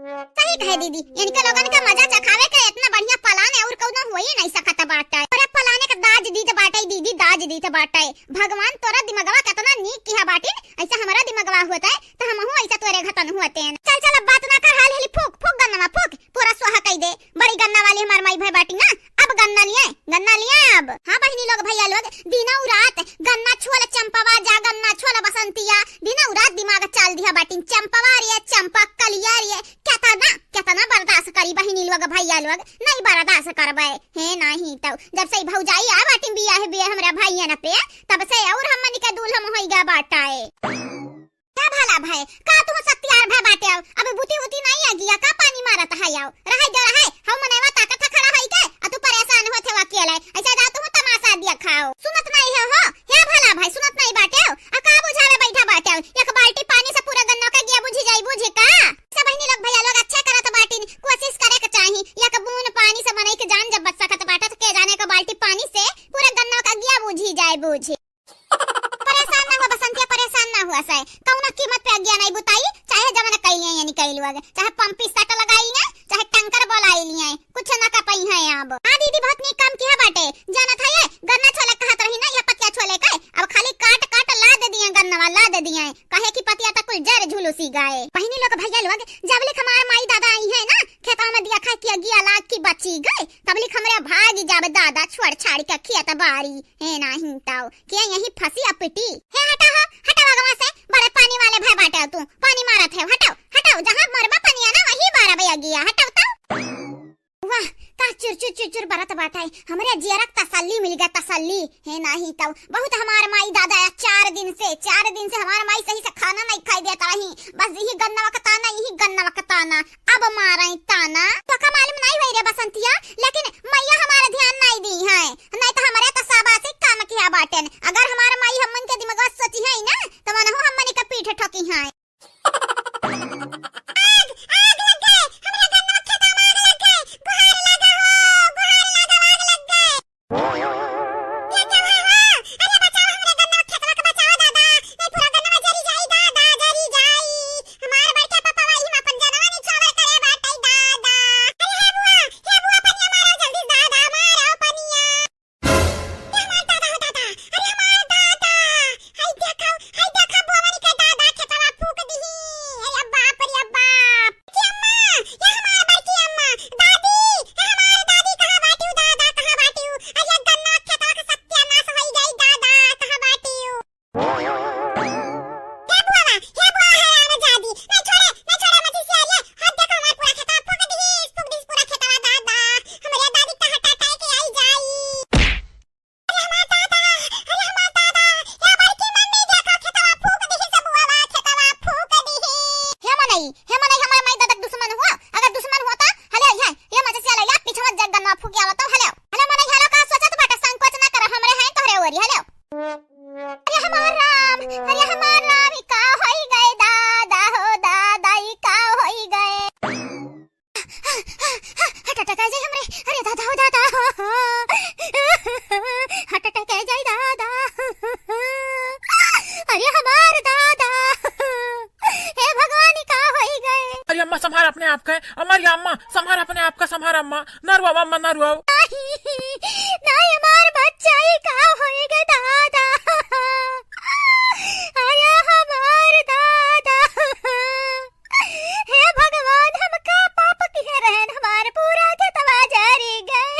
सही कहे दीदी, इनके लोगन के मजा चखावे के इतना बढ़िया plan है और कौनो हो ही नहीं सकत बाटे। अरे plan के दाज दीत बाटे दीदी, दाज दीत बाटे। भगवान तोरा दिमगवा कितना नीक किहा बाटिन, ऐसा हमारा दिमगवा होता है तो हमहू ऐसा तोरे घतन होते हैं। चल चल, अब बात ना कर, हाल हेली फूक फूक गन्नवा फूक, पूरा स्वाहा कई दे। बड़ी गन्ना वाली हमार माई भाई बाटी ना, अब गन्ना लिए, गन्ना लिए अब। हाँ बहिनी लोग, भैया लोग, दिनौ रात गन्ना छोल चंपवा जा, गन्ना छोल बसंतिया, दिनौ रात दिमाग चाल दिहा बाटिन। चंपवा रे चंपा, कलिया रे, केतना, केतना बर्दाश्त करी बहिनी लोग, भैया लोग, नहीं बर्दाश्त करबे। हे नाही तो, जब से ई भौजाई आ बाटिन बियाह, बियाह हमरा भैया न पे, तब से और हमनी के दूल्हा में होई गा बाटाए। का भला भय, का तुहू सत्यार भय बाटे? अब बुती उती नहीं आगिया, का पानी मारत है? आओ, रहे दे रहे, हम मनवा ताकत खड़ा है के, आ तू परेशान होत है अकेले, ऐसा जा तुहू तमाशा दिया खाओ। सुनत नहीं है हो, हे भला भय, सुनत नहीं बाटे? आ का बुझावे बैठा बाटे? एक बाल्टी पानी से पूरा गन्ना का गिया बुझी जाई, बुझी का? सब बहिनी लोग, भैया लोग, अच्छा करत बाटिन, कोशिश करे के चाही। एक बूंद पानी से मनई के जान जब बच सकत बाटे, तो के जाने एक बाल्टी पानी से पूरा गन्ना का गिया बुझी जाए, बुझी। परेशान ना हुआ बसंतिया, परेशान ना हुआ से। कौनो कीमत पे अगिया नहीं बुताई, चाहे जवन कइलिया यानी कइलुआ, चाहे पंपी सट लगाई ना, चाहे टंकर बोलाई लिए, कुछ ना कर पाई है अब। हाँ दीदी, बहुत नीक काम किया बाटे। जानत है ये गन्ना छोले कहत रही ना, ये पतिया छोले के, अब खाली काट काट लाद दिए गन्नवा, लाद दिए। कहे कि पतिया तक कुल जर झुलुसी गए। बहिनी लोग, भैया लोग, जब लिख हमार माई दादा आई है ना, खेतवा में दिया खाए कि अगिया लाग की बची गए, तब लिख हमरे भाग जावे दादा छोड़ छाड़ के खेत बारी। हे नाही ताऊ, के यही फंसी अपिटी। हे हटा हो, हटा अगवा से, बड़े पानी वाले भय बाटे तू, पानी मारत है, हटाओ, हटाओ, जहाँ मरबा पनिया ना वही बारा बे अगिया, हटाओ तो। वाह, का चुरचुर चुरचुर बरत बाटे, हमरे जियरक तसल्ली मिल गया, तसल्ली। हे नाही ताऊ, बहुत हमार माई दादा है, चार दिन से, चार दिन से हमार माई सही से खाना नहीं खाई देता रही, बस यही गन्ना वकताना, यही गन्ना वकताना। अब मारई ताना। तोका मालूम नाई होई रे बसंतिया, लेकिन मैया हमारा ध्यान नाई दी है। नहीं तो हमारे तो शाबाशी काम किया बाटेन। अगर हमार माई हमन के दिमाग सोची है ना, तो मनहु हमन के पीठ ठोकी है। आग, आग लग गए, हमरा गन्ना खेता में आग लग गए। गुहार लगा हो, गुहार लगा, आग लग गए। ये क्या हुआ? अरे बचाओ, हमरे गन्ना खेतवा के बचाओ दादा, नहीं पूरा गन्ना जरी जाई दादा, जरी जाई। हमार बड़के पापा वही में अपन जनवा निछावर करे बाटे दादा। अरे heart attack आ जाए हमरे। अरे दादा हो दादा, heart attack आ जाए दादा। अरे हमार दादा, हे भगवान, ई का होई गए? अरे अम्मा, संभार अपने आप का। अम्मा, अरे अम्मा, संभार अपने आप का, संभार अम्मा। ना रुआव अम्मा, ना रुआव। नहीं, नहीं, हमार बच्चा, ई का होई गए दादा? अरे हमार दादा। हे भगवान, हम का पाप किहे रहन, हमार पूरा खेतवा जरी गए।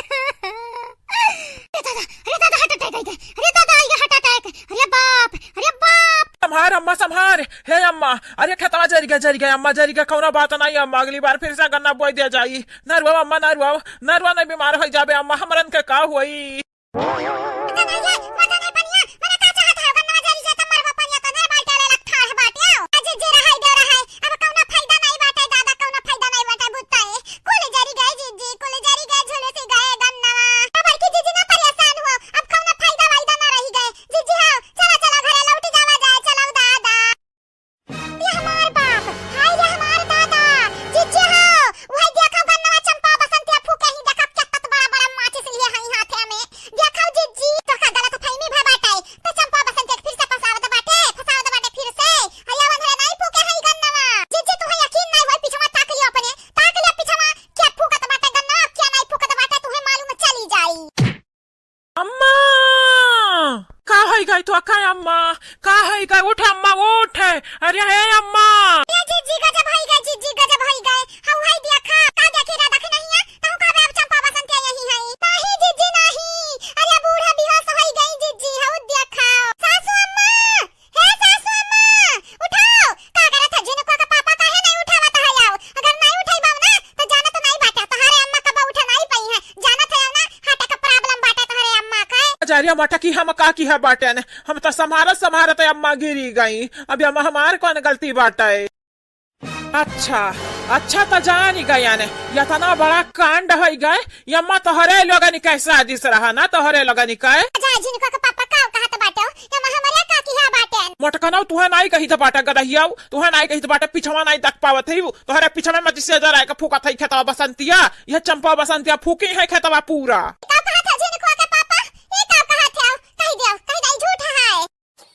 अरे दादा, अरे दादा, heart attack आ गए। अरे दादा, आ गए heart attack। अरे बाप, अरे बाप। संभार अम्मा, संभार। हे अम्मा, अरे खेतवा जरी गए, जरी गए अम्मा, जरी गए। कौनो बात नहीं अम्मा, अगली बार फिर से गन्ना बोई दिया जाई। ना रुआव अम्मा, ना रुआव, ना रुआव, नहीं बीमार हो जाबे अम्मा, हमरन के का होई? पता नहीं है, पता नहीं बनिया, मने का चाहत है, गन्ना जरी से त मरबो पनिया त नहीं बाटे ले लग ठाढ़ बाटे। आ जिज्जी रहै दे रहै, अब कौनो फायदा नहीं बाटे दादा, कौनो फायदा नहीं बाटे, बुत्ता ए। कुल जरी गए जिज्जी, कुल जरी गए, झुलसी गए गन्नवा। अब बड़की जिज्जी ना परेशान हो, अब कौनो फायदा वायदा ना रही गए। जिज्जी हो, चलो, चलो घरे लौट जावा जाए, चलो दादा। ये हमार बाप, हाय ये हमार दादा, जिज्जी हो, वही देखो गन्नवा चंपा बसंतिया फूके ही, देखो केतना बड़ा बड़ा माचिस लिए हई हाथे में। देखो जिज्जी, तोका गलत फहमी भय बाटे, तो चंपा बसंतिया के फिर से फंसावत बाटे, फंसावत बाटे फिर से। हया वंधरे नहीं फूके हई गन्नवा। जिज्जी तुहे यकीन नहीं होई, पिछवा ताक लियो अपने, ताक लियो पिछवा, के फूकत बाटे गन्नवा, के नहीं फूकत बाटे, तुहे मालूम चली जाई। अम्मा, का होई गई तो का अम्मा? का होई गई? उठ अम्मा, उठ। अरे हे अम्मा। ए जिज्जी गजब होई गई, जिज्जी गजब होई गई। हऊ हई देखा, का देखी रे, देखी नहीं है? तहू कहबे अब चंपा बसंतिया यही है। नहीं जिज्जी नहीं। अरे बूढ़ा बेहोश होई गई जिज्जी, हऊ देखा। सासू अम्मा, हे सासू अम्मा, उठाओ। का करत है? झिनकुआ के पापा काहे नहीं उठावत है? आओ, अगर नहीं उठइबा ना, तो जानत नहीं बाटे, तोहरे अम्मा कबो उठे नहीं पई है। जानत है ना, heart attack problem बाटे तोहरे अम्मा के। अजारिया मटकी हम का किहा बाटेन, हम तो संभारत संभारत अम्मा गिरी गई। अब अम्मा हमार कौन गलती बाटे? अच्छा, अच्छा, त जानी गयन, यतना बड़ा कांड होई गए, यम्मा तोहरे लोगन के साजिश रहा ना, तोहरे लोगन के। अच्छा, झिनकुआ के पापा का कहत बाटे हो? यम्मा हमरे का किहा बाटेन? मोटकनऊ तुहे नाई कहित बाटे गदहियाऊ, तुहे नाई कहित बाटे, पिछवा नाई देख पावत है, तोहरे पिछवे में जिसे जरा के फूकत है खेतवा बसंतिया, यह चंपा बसंतिया फूकी है खेतवा पूरा। का कहत है झिनकुआ के पापा? ये का कहत है? कह दियो, कह दे झूठ है।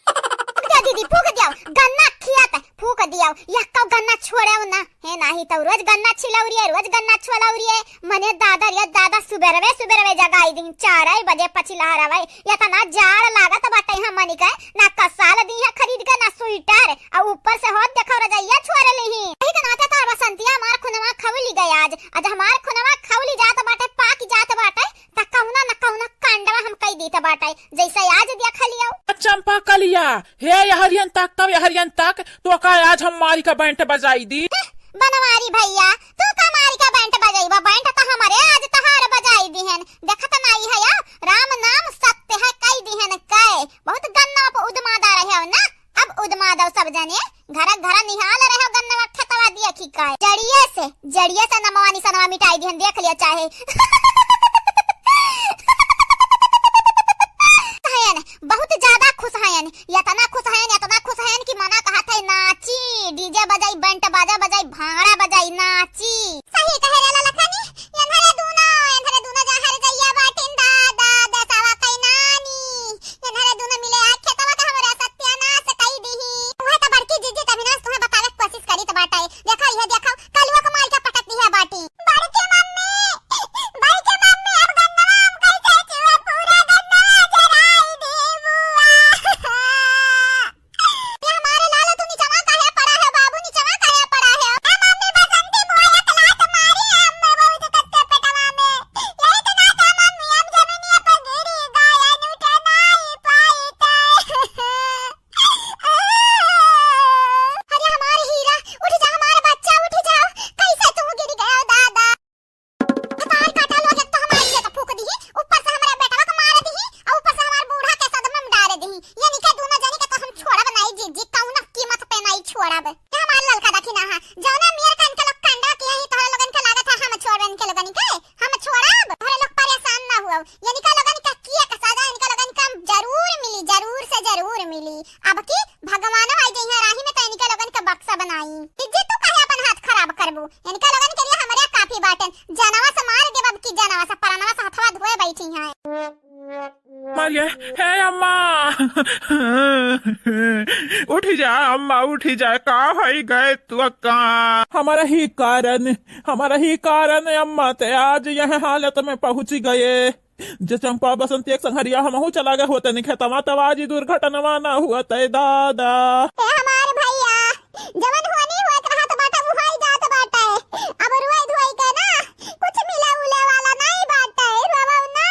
फूक दियो दीदी, फूक दियो। गन्ना खियात फूक दियो। यक्को गन्ना छोड़ेउ ना। हे नाही तो रोज गन्ना छिलौरिये, रोज गन्ना छोलौरिये। मने दादा रे दादा, सुबेरवे सुबेरवे जगाई दिन, चार बजे पछिलहरवे। यतना जाड़ लागत बाटे हमनी के, ना कसाल दी है खरीद के, ना स्वेटर। आ ऊपर से होत देखो रजइया छोड़ लिही। यही के नाते तो बसंतिया हमार खुनवा खौली गए आज। आज हमार खुनवा खौली जात बाटे, पाक जात बाटे। त कहुना न कहुना कांडवा हम कई देत बाटे, जैसे आज देख लियो। चंपा कलिया, हे यहरियन तक, तब यहरियन तक, तो का आज हम मारी का बैंट बजाई दी? हं, बनवारी भैया, तू का मारी का बैंट बजाइबा? बैंट त हमरे आज तहार बजाई दिहन। देखत नाई है या, राम नाम सत्य है, कई दिहन कय। बहुत गन्ना पे उदमादा रहे हो ना, अब उदमादव सब जने, घर घर निहाल रहे गन्नवा खेतवा दिया की काय। जड़िए से, जड़िए से नमवा निसनवा मिटाई दिहन, देख लिया चाहे। हयन, बहुत ज्यादा खुश हयन, यतना खुश हयन, यतना खुश हयन कि मना कहत है नाची, DJ बजाई, बैंट बाजा बजाई, भांगड़ा बजाई, नाची। सही कहे रे ललकनी, एन्हरे दूनो, एन्हरे दूनो जहर जइया बाटिन दादा, देसवा कई नानी। एन्हरे दूनो मिले आ खेतवा के हमरा सत्यानाश कई दिही। उहे त बड़की जिज्जी त अविनाश तुहे बतावे के कोशिश करीत बाटे। देखा, इहे देखा, कलुआ के माई के पटक दिहे बाटी। बड़की मम्मी, बड़की जनवा से मार देब अब की, जनवा से, परनवा से हथवा धोए बैठी हैं। मालिया, हे अम्मा, उठी जा अम्मा, उठी जा, का होई गए तू का? हमारा ही कारण, हमारा ही कारण अम्मा ते आज यह हालत में पहुँची गए। जे चंपा बसंती एक संघरिया हमहू चला गए होते नहीं खेतवा, तब आज ई दुर्घटनवा ना हुआ तय दादा। ए हमार भैया, जवन होनी होत रहत बाटे, उ होई जात बाटे। अब रोई धोई के ना, कुछ मिले उले वाला नहीं बाटे, रोवो ना।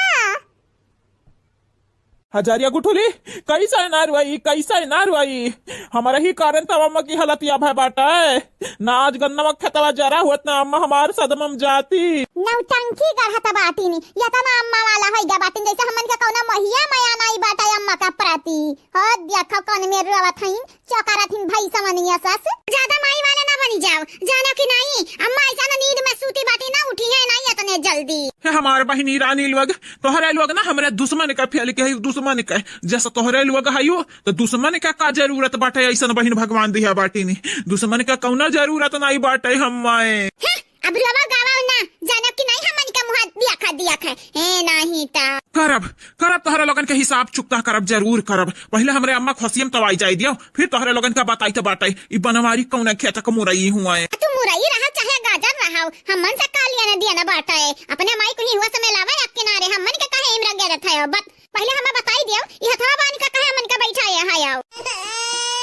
हजारिया गुठुली, कैसे ना रोई, कैसे ना रोई? हमारा ही कारण तब अम्मा की हालत या भय बाटे। ना आज गन्नवा खेतवा जरा होत ना अम्मा हमार सदमा में जाती। नौटंकी करत बाटिन, यतना अम्मा वाला होई गा बाटिन, जैसे हमन के कौनो मोहिया मया नाई बाटे अम्मा का प्रति। हो देखो कौन मेर रोवत हईन, चौकारत हईन भाई समनिया सस। ज्यादा माई वाला ना बनी जाओ, जानो कि नाई, अम्मा ऐसा ना नींद में सूती बाटी ना उठी है नाई इतने जल्दी। हे हमार बहिनी रानी लोग, तोहरे लोग ना हमरे दुश्मन का फेल के है, दुश्मन का। जैसे तोहरे लोग हयो, तो दुश्मन का का जरूरत बाटे? ऐसन बहिन भगवान दिया बाटी नी, दुश्मन का कौना जरूरत नाई बाटे हम्मे। हैं? अब रोवा गावा ना, जानब कि नाई हमन का मुहा दिया खा, दिया खा। हे नाही ता। करब, करब तोहरे लोगन के हिसाब चुकता करब, जरूर करब। पहिले हमरे अम्मा खोसियम तवाई जाए दियो, फिर तोहरे लोगन का बताई तो बाटे। ई बनवारी कौना खेत का मुरई हुआ है? तू मुरई रहा चाहे गाजर रहा, हमन से का लिया ना दिया ना बाटे। अपने माई को ही हुआ समय लावे एक किनारे, हमन के काहे इमरा गेरत है? बत पहिले हमें बताई दियो, ई हथवा बांध के काहे हमन के बैठाए है आओ?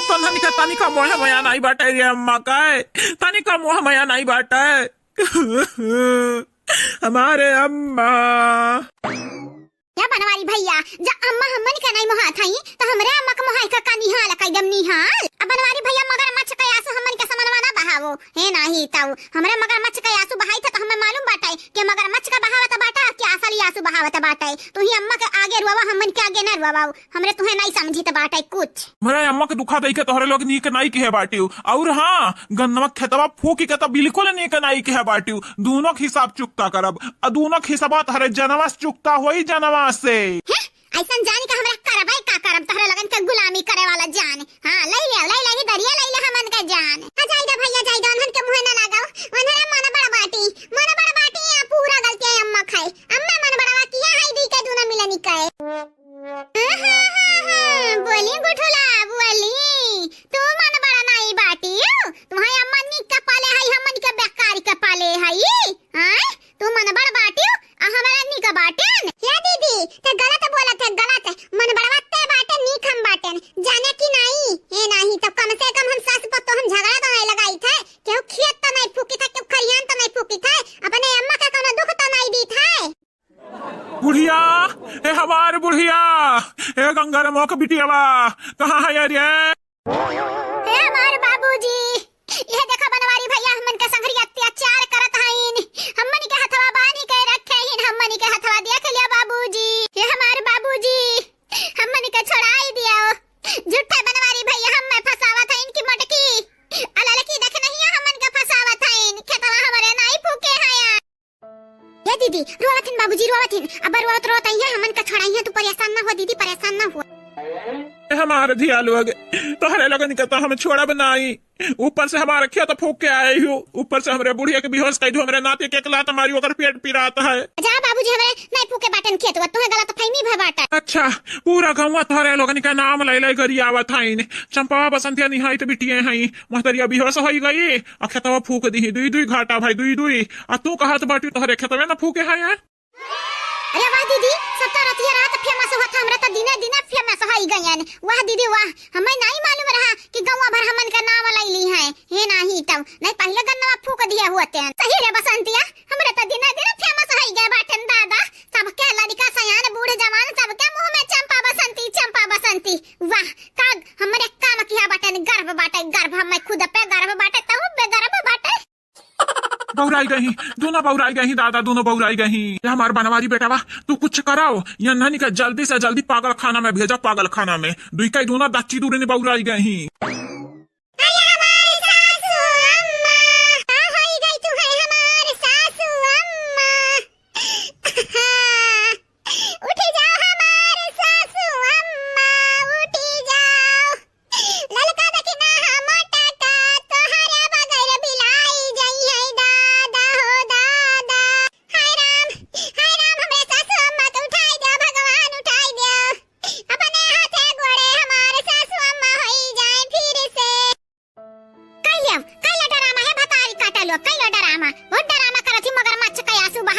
तनहन के तनिका मोह मया नाई बाटे रे अम्मा का, तनिका मोह मया नाई बाटे। हमारे अम्मा। या बनवारी भैया, जब अम्मा हमन के नाई मोहात हई, तो हमरे अम्मा के मोहाई का का निहाल, का एकदम निहाल। अब बनवारी भैया, मगरमच्छ के आंसू हमन के समनवा ना बहावो। हे नाही तऊ, हमरे मगरमच्छ के आंसू बहाई था तो हमें मालूम बाटे कि मगरमच्छ का बहावत बाटा कि असली आंसू बहावत बाटे। तू ही अम्मा के आगे रोवा, हमन के आगे ना रोवाओ, हमरे तुहे नाई समझी त बाटे कुछ। हमरे अम्मा के दुखा दई के तोहरे लोग नीक नाई किहे बाटियो। और हाँ, गन्नवा खेतवा फूकी के तो बिल्कुल नीक नाई किहे बाटियो। दोनों के हिसाब चुकता करब, आ दोनों के हिसाब तोहरे जनवा से चुकता होई, जनवा से। हैं? ऐसन जान के हमरा करबै का करब, तोहरे लगन के गुलामी करे वाला जान। हाँ, लई ले, लई ले, ही दरिया लई ले हमन के जान। आ जाई दे भैया, जाई दे, उन्हन के मुँहे ना लगाओ। उन्हरे मन बड़ बाटी, मन बड़ बाटी, या पूरा गलती है अम्मा खाए। अम्मा मन बड़वा किया है दी के दूना मिलनी कहे। हाँ, हाँ, हाँ, हाँ, बोली गुठुला, बोली। तू मन बड़ा नाई बाटी, तुम्हारे अम्मा नी के पाले है, हमन के बेकार के पाले है। हाँ? तू मन बड़ बाटियो, आ हमरा नी का बाटेन। हे दीदी, ते गलत बोलत है, गलत। मन बड़वा ते बाटे, नीक हम बाटेन। जाने कि नाई? हे नाही, तो कम से कम हम सास पतो हम झगड़ा तो नाई लगाई थे। केहू खेत तो नाई फूकी थे, केहू खरियान तो नाई फूकी थे। अपने अम्मा का कोनो दुख तो नाई दी थे। बुढ़िया, ए हमार बुढ़िया, ए गंगरमो के बिटियावा, कहाँ है रे? हे हमार बाबूजी, ये देखा बनवारी भैया, हमन के संघरी अत्याचार करत हईन, हमन के हथवा बांधी के रखे हईन, हमन के हथवा देख लिया बाबूजी। ये हमार बाबूजी, हमन के छोड़ाई दियो। झूठे बनवारी भैया हमें फंसावत हईन कि मोटकी, आ ललकी देख नहीं है हमन के फंसावत हईन, खेतवा हमरे नाई फूके हया। ए दीदी, रोवत हिन बाबूजी, रोवत हिन। अब रोवत रोवत आई है, हमन का छोड़ाई है, तू परेशान ना हो दीदी, परेशान ना हो। ए हमार धिया लोग, तोहरे लोगन के तो हम छोड़ब नाई। ऊपर से हमार खेत फूक के आए हो, ऊपर से हमरे बुढ़िया के बेहोश कर दो, हमरे नाती के एक लात मारी, ओकर पेट पिरात है। जा बाबूजी, हमरे नाई फूके बाटन खेत, वो तुहे गलत फहमी भय बाटा। अच्छा, पूरा गौवा तोहरे लोगन के नाम ले ले गरियावत हईन। चंपा बसंतिया निहाइत बिटिये हई, महतरिया बेहोश होई गई, आ खेतवा फूक दीही, दुई दुई घाटा भाई, दुई दुई। आ तू कहत बाटी तोहरे खेतवे न फूके है यार। अरे वाह दीदी, सब तो रतिया रात फेमस हुआ था, हमरा तो दिने दिने फेमस होई गयन। वाह दीदी वाह, हमें नहीं मालूम रहा कि गौवा भर हमन के नाम लैली है। हे नाही तब, नहीं पहले गन्नवा फूक दिया हुआ तेन। सही रे बसंतिया, हमरे तो दिने दिने फेमस होई गए बाटन दादा। सबके लड़का सयान बूढ़ जवान सबके मुंह में चंपा बसंती, चंपा बसंती। वाह, का हमरे काम किया बाटन, गर्व बाटे, गर्व, हमें खुद पे गर्व बाटे, तहु पे गर्व बाटे। बौराई गई, दोनों बौराई गई दादा, दोनों बौराई गई। ये हमार बनवारी बेटावा, तू कुछ कराओ, ये ननी का जल्दी से जल्दी पागल खाना में भेजा, पागल खाना में। दुई कई दोनों दच्ची दूर ने बौराई गई। अरे हमार सासू अम्मा, का होई गई तू है हमार सासू अम्मा? उठी जाओ हमार सासू अम्मा, उठी जाओ। ललका देखी ना हम टाटा, तोहरे बगैर बिलाई जइहै दादा हो दादा।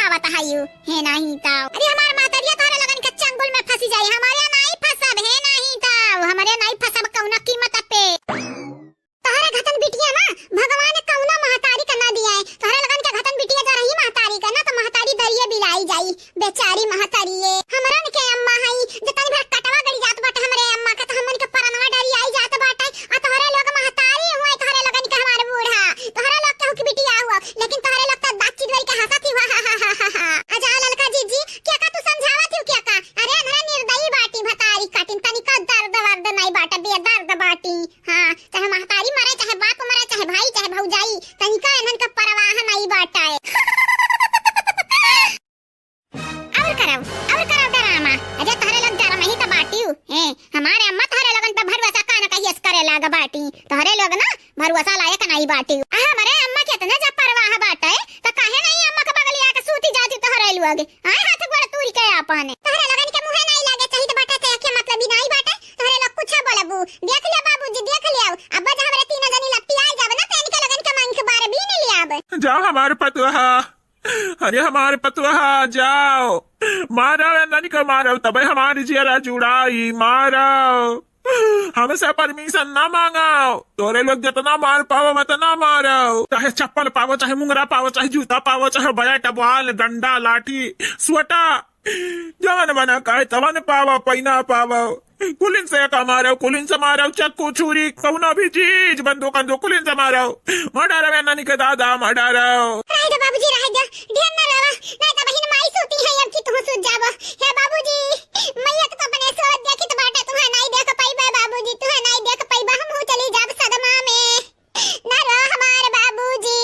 आवत है यू, हे नाही ताऊ। अरे हमार महतरिया तोहरे लोगन के चंगुल में फंसी जाई, हमरे नाही फंसब, हे नाही ताऊ, हमरे नाही फंसब कौनो कीमत पे। तोहरे घतन बिटिया ना भगवान कौनो महतारी का ना दिया है, तोहरे लोगन के घतन बिटिया जा रही महतारी का ना तो महतारी दरिये बिलाई जाई, बेचारी महतरिये। हमरन के अम्मा हई, जे तनी भर कटवा गड़ी जात बाटे हमरे अम्मा के, तो हमन के परनवा डरी आई जात बाटे। आ तोहरे लोग महतारी हुए, तोहरे लोगन के हमार बूढ़ा, तोहरे लोग केहू के बिटिया हुआ, लेकिन तोहरे लोग तो बातचीत वही के हंसत ही हुआ, हा, हा, हा, हा, हा। आ जा ललका जीजी, क्या का तू समझावत हो, क्या का? अरे, अनहरे निर्दयी बाटी, भतारी काटिन, तनिका दर्द वर्द नहीं बाटे, बेदर्द बाटी। हाँ, चाहे महतारी मरे, चाहे बाप मरे, चाहे भाई, चाहे भौजाई, तनिका इन्हन के परवाह नहीं बाटे। और करब, और करब डरामा। अरे तोहरे लोग डरामा ही त बाटियो। ए, हमारे अम्मा तोहरे लोगन पे भरोसा का न कहियस करे लाग बाटी। तोहरे लोग ना भरोसा लायक नहीं बाटियो। आ, हमारे अम्मा के इतना जब परवाह बाटे, त काहे नहीं अम्मा के बगलिया के सूती जाती तोहरे लोग? आए हाथ गोड़ तूरी के आपन। तोहरे लोगन के मुँहे नहीं लागे चाहिए त बाटे, ते के मतलब ही नहीं बाटे। तोहरे लोग कुछ बोलबू। देख लिया बाबूजी, देख लिया। अब जब हमरे तीनों जनी लपटी आई जाब ना, त इनके लोगन के मांग के बार भी नहीं लियाब। जाओ हमारे पतोहा। अरे हमार पतोहा जाओ, मारो एनन के मारो, तबे हमारी जियरा जुड़ाई, मारो। हमसे परमिशन ना मांगो, तोरे लोग जितना मार पावो उतना मारो, चाहे चप्पल पावो, चाहे मुंगरा पावो, चाहे जूता पावो, चाहे बैट बॉल डंडा लाठी सोटा, जवन मना कहे तवन पावो, पैना पावो। कुलिन से का मारो, कुलिन से मारो, चक्कू छुरी कौनो भी चीज, बंदूक बंदूक कुलिन से मारो। मर्डर है नानी के दादा, मर्डर। रहे दे बाबूजी, रहे दे, ढेर ना रोवा, नहीं तो बहिन माई सोती है, अब की तू सूत जाबो। हे बाबूजी, मैया तो अपने सोच देखी तो बाटे, तुम्हें नहीं देख पाई बा बाबूजी, तुम्हें नहीं देख पाई बा, हम हो चली जाब सदमा में। ना रो हमार बाबूजी।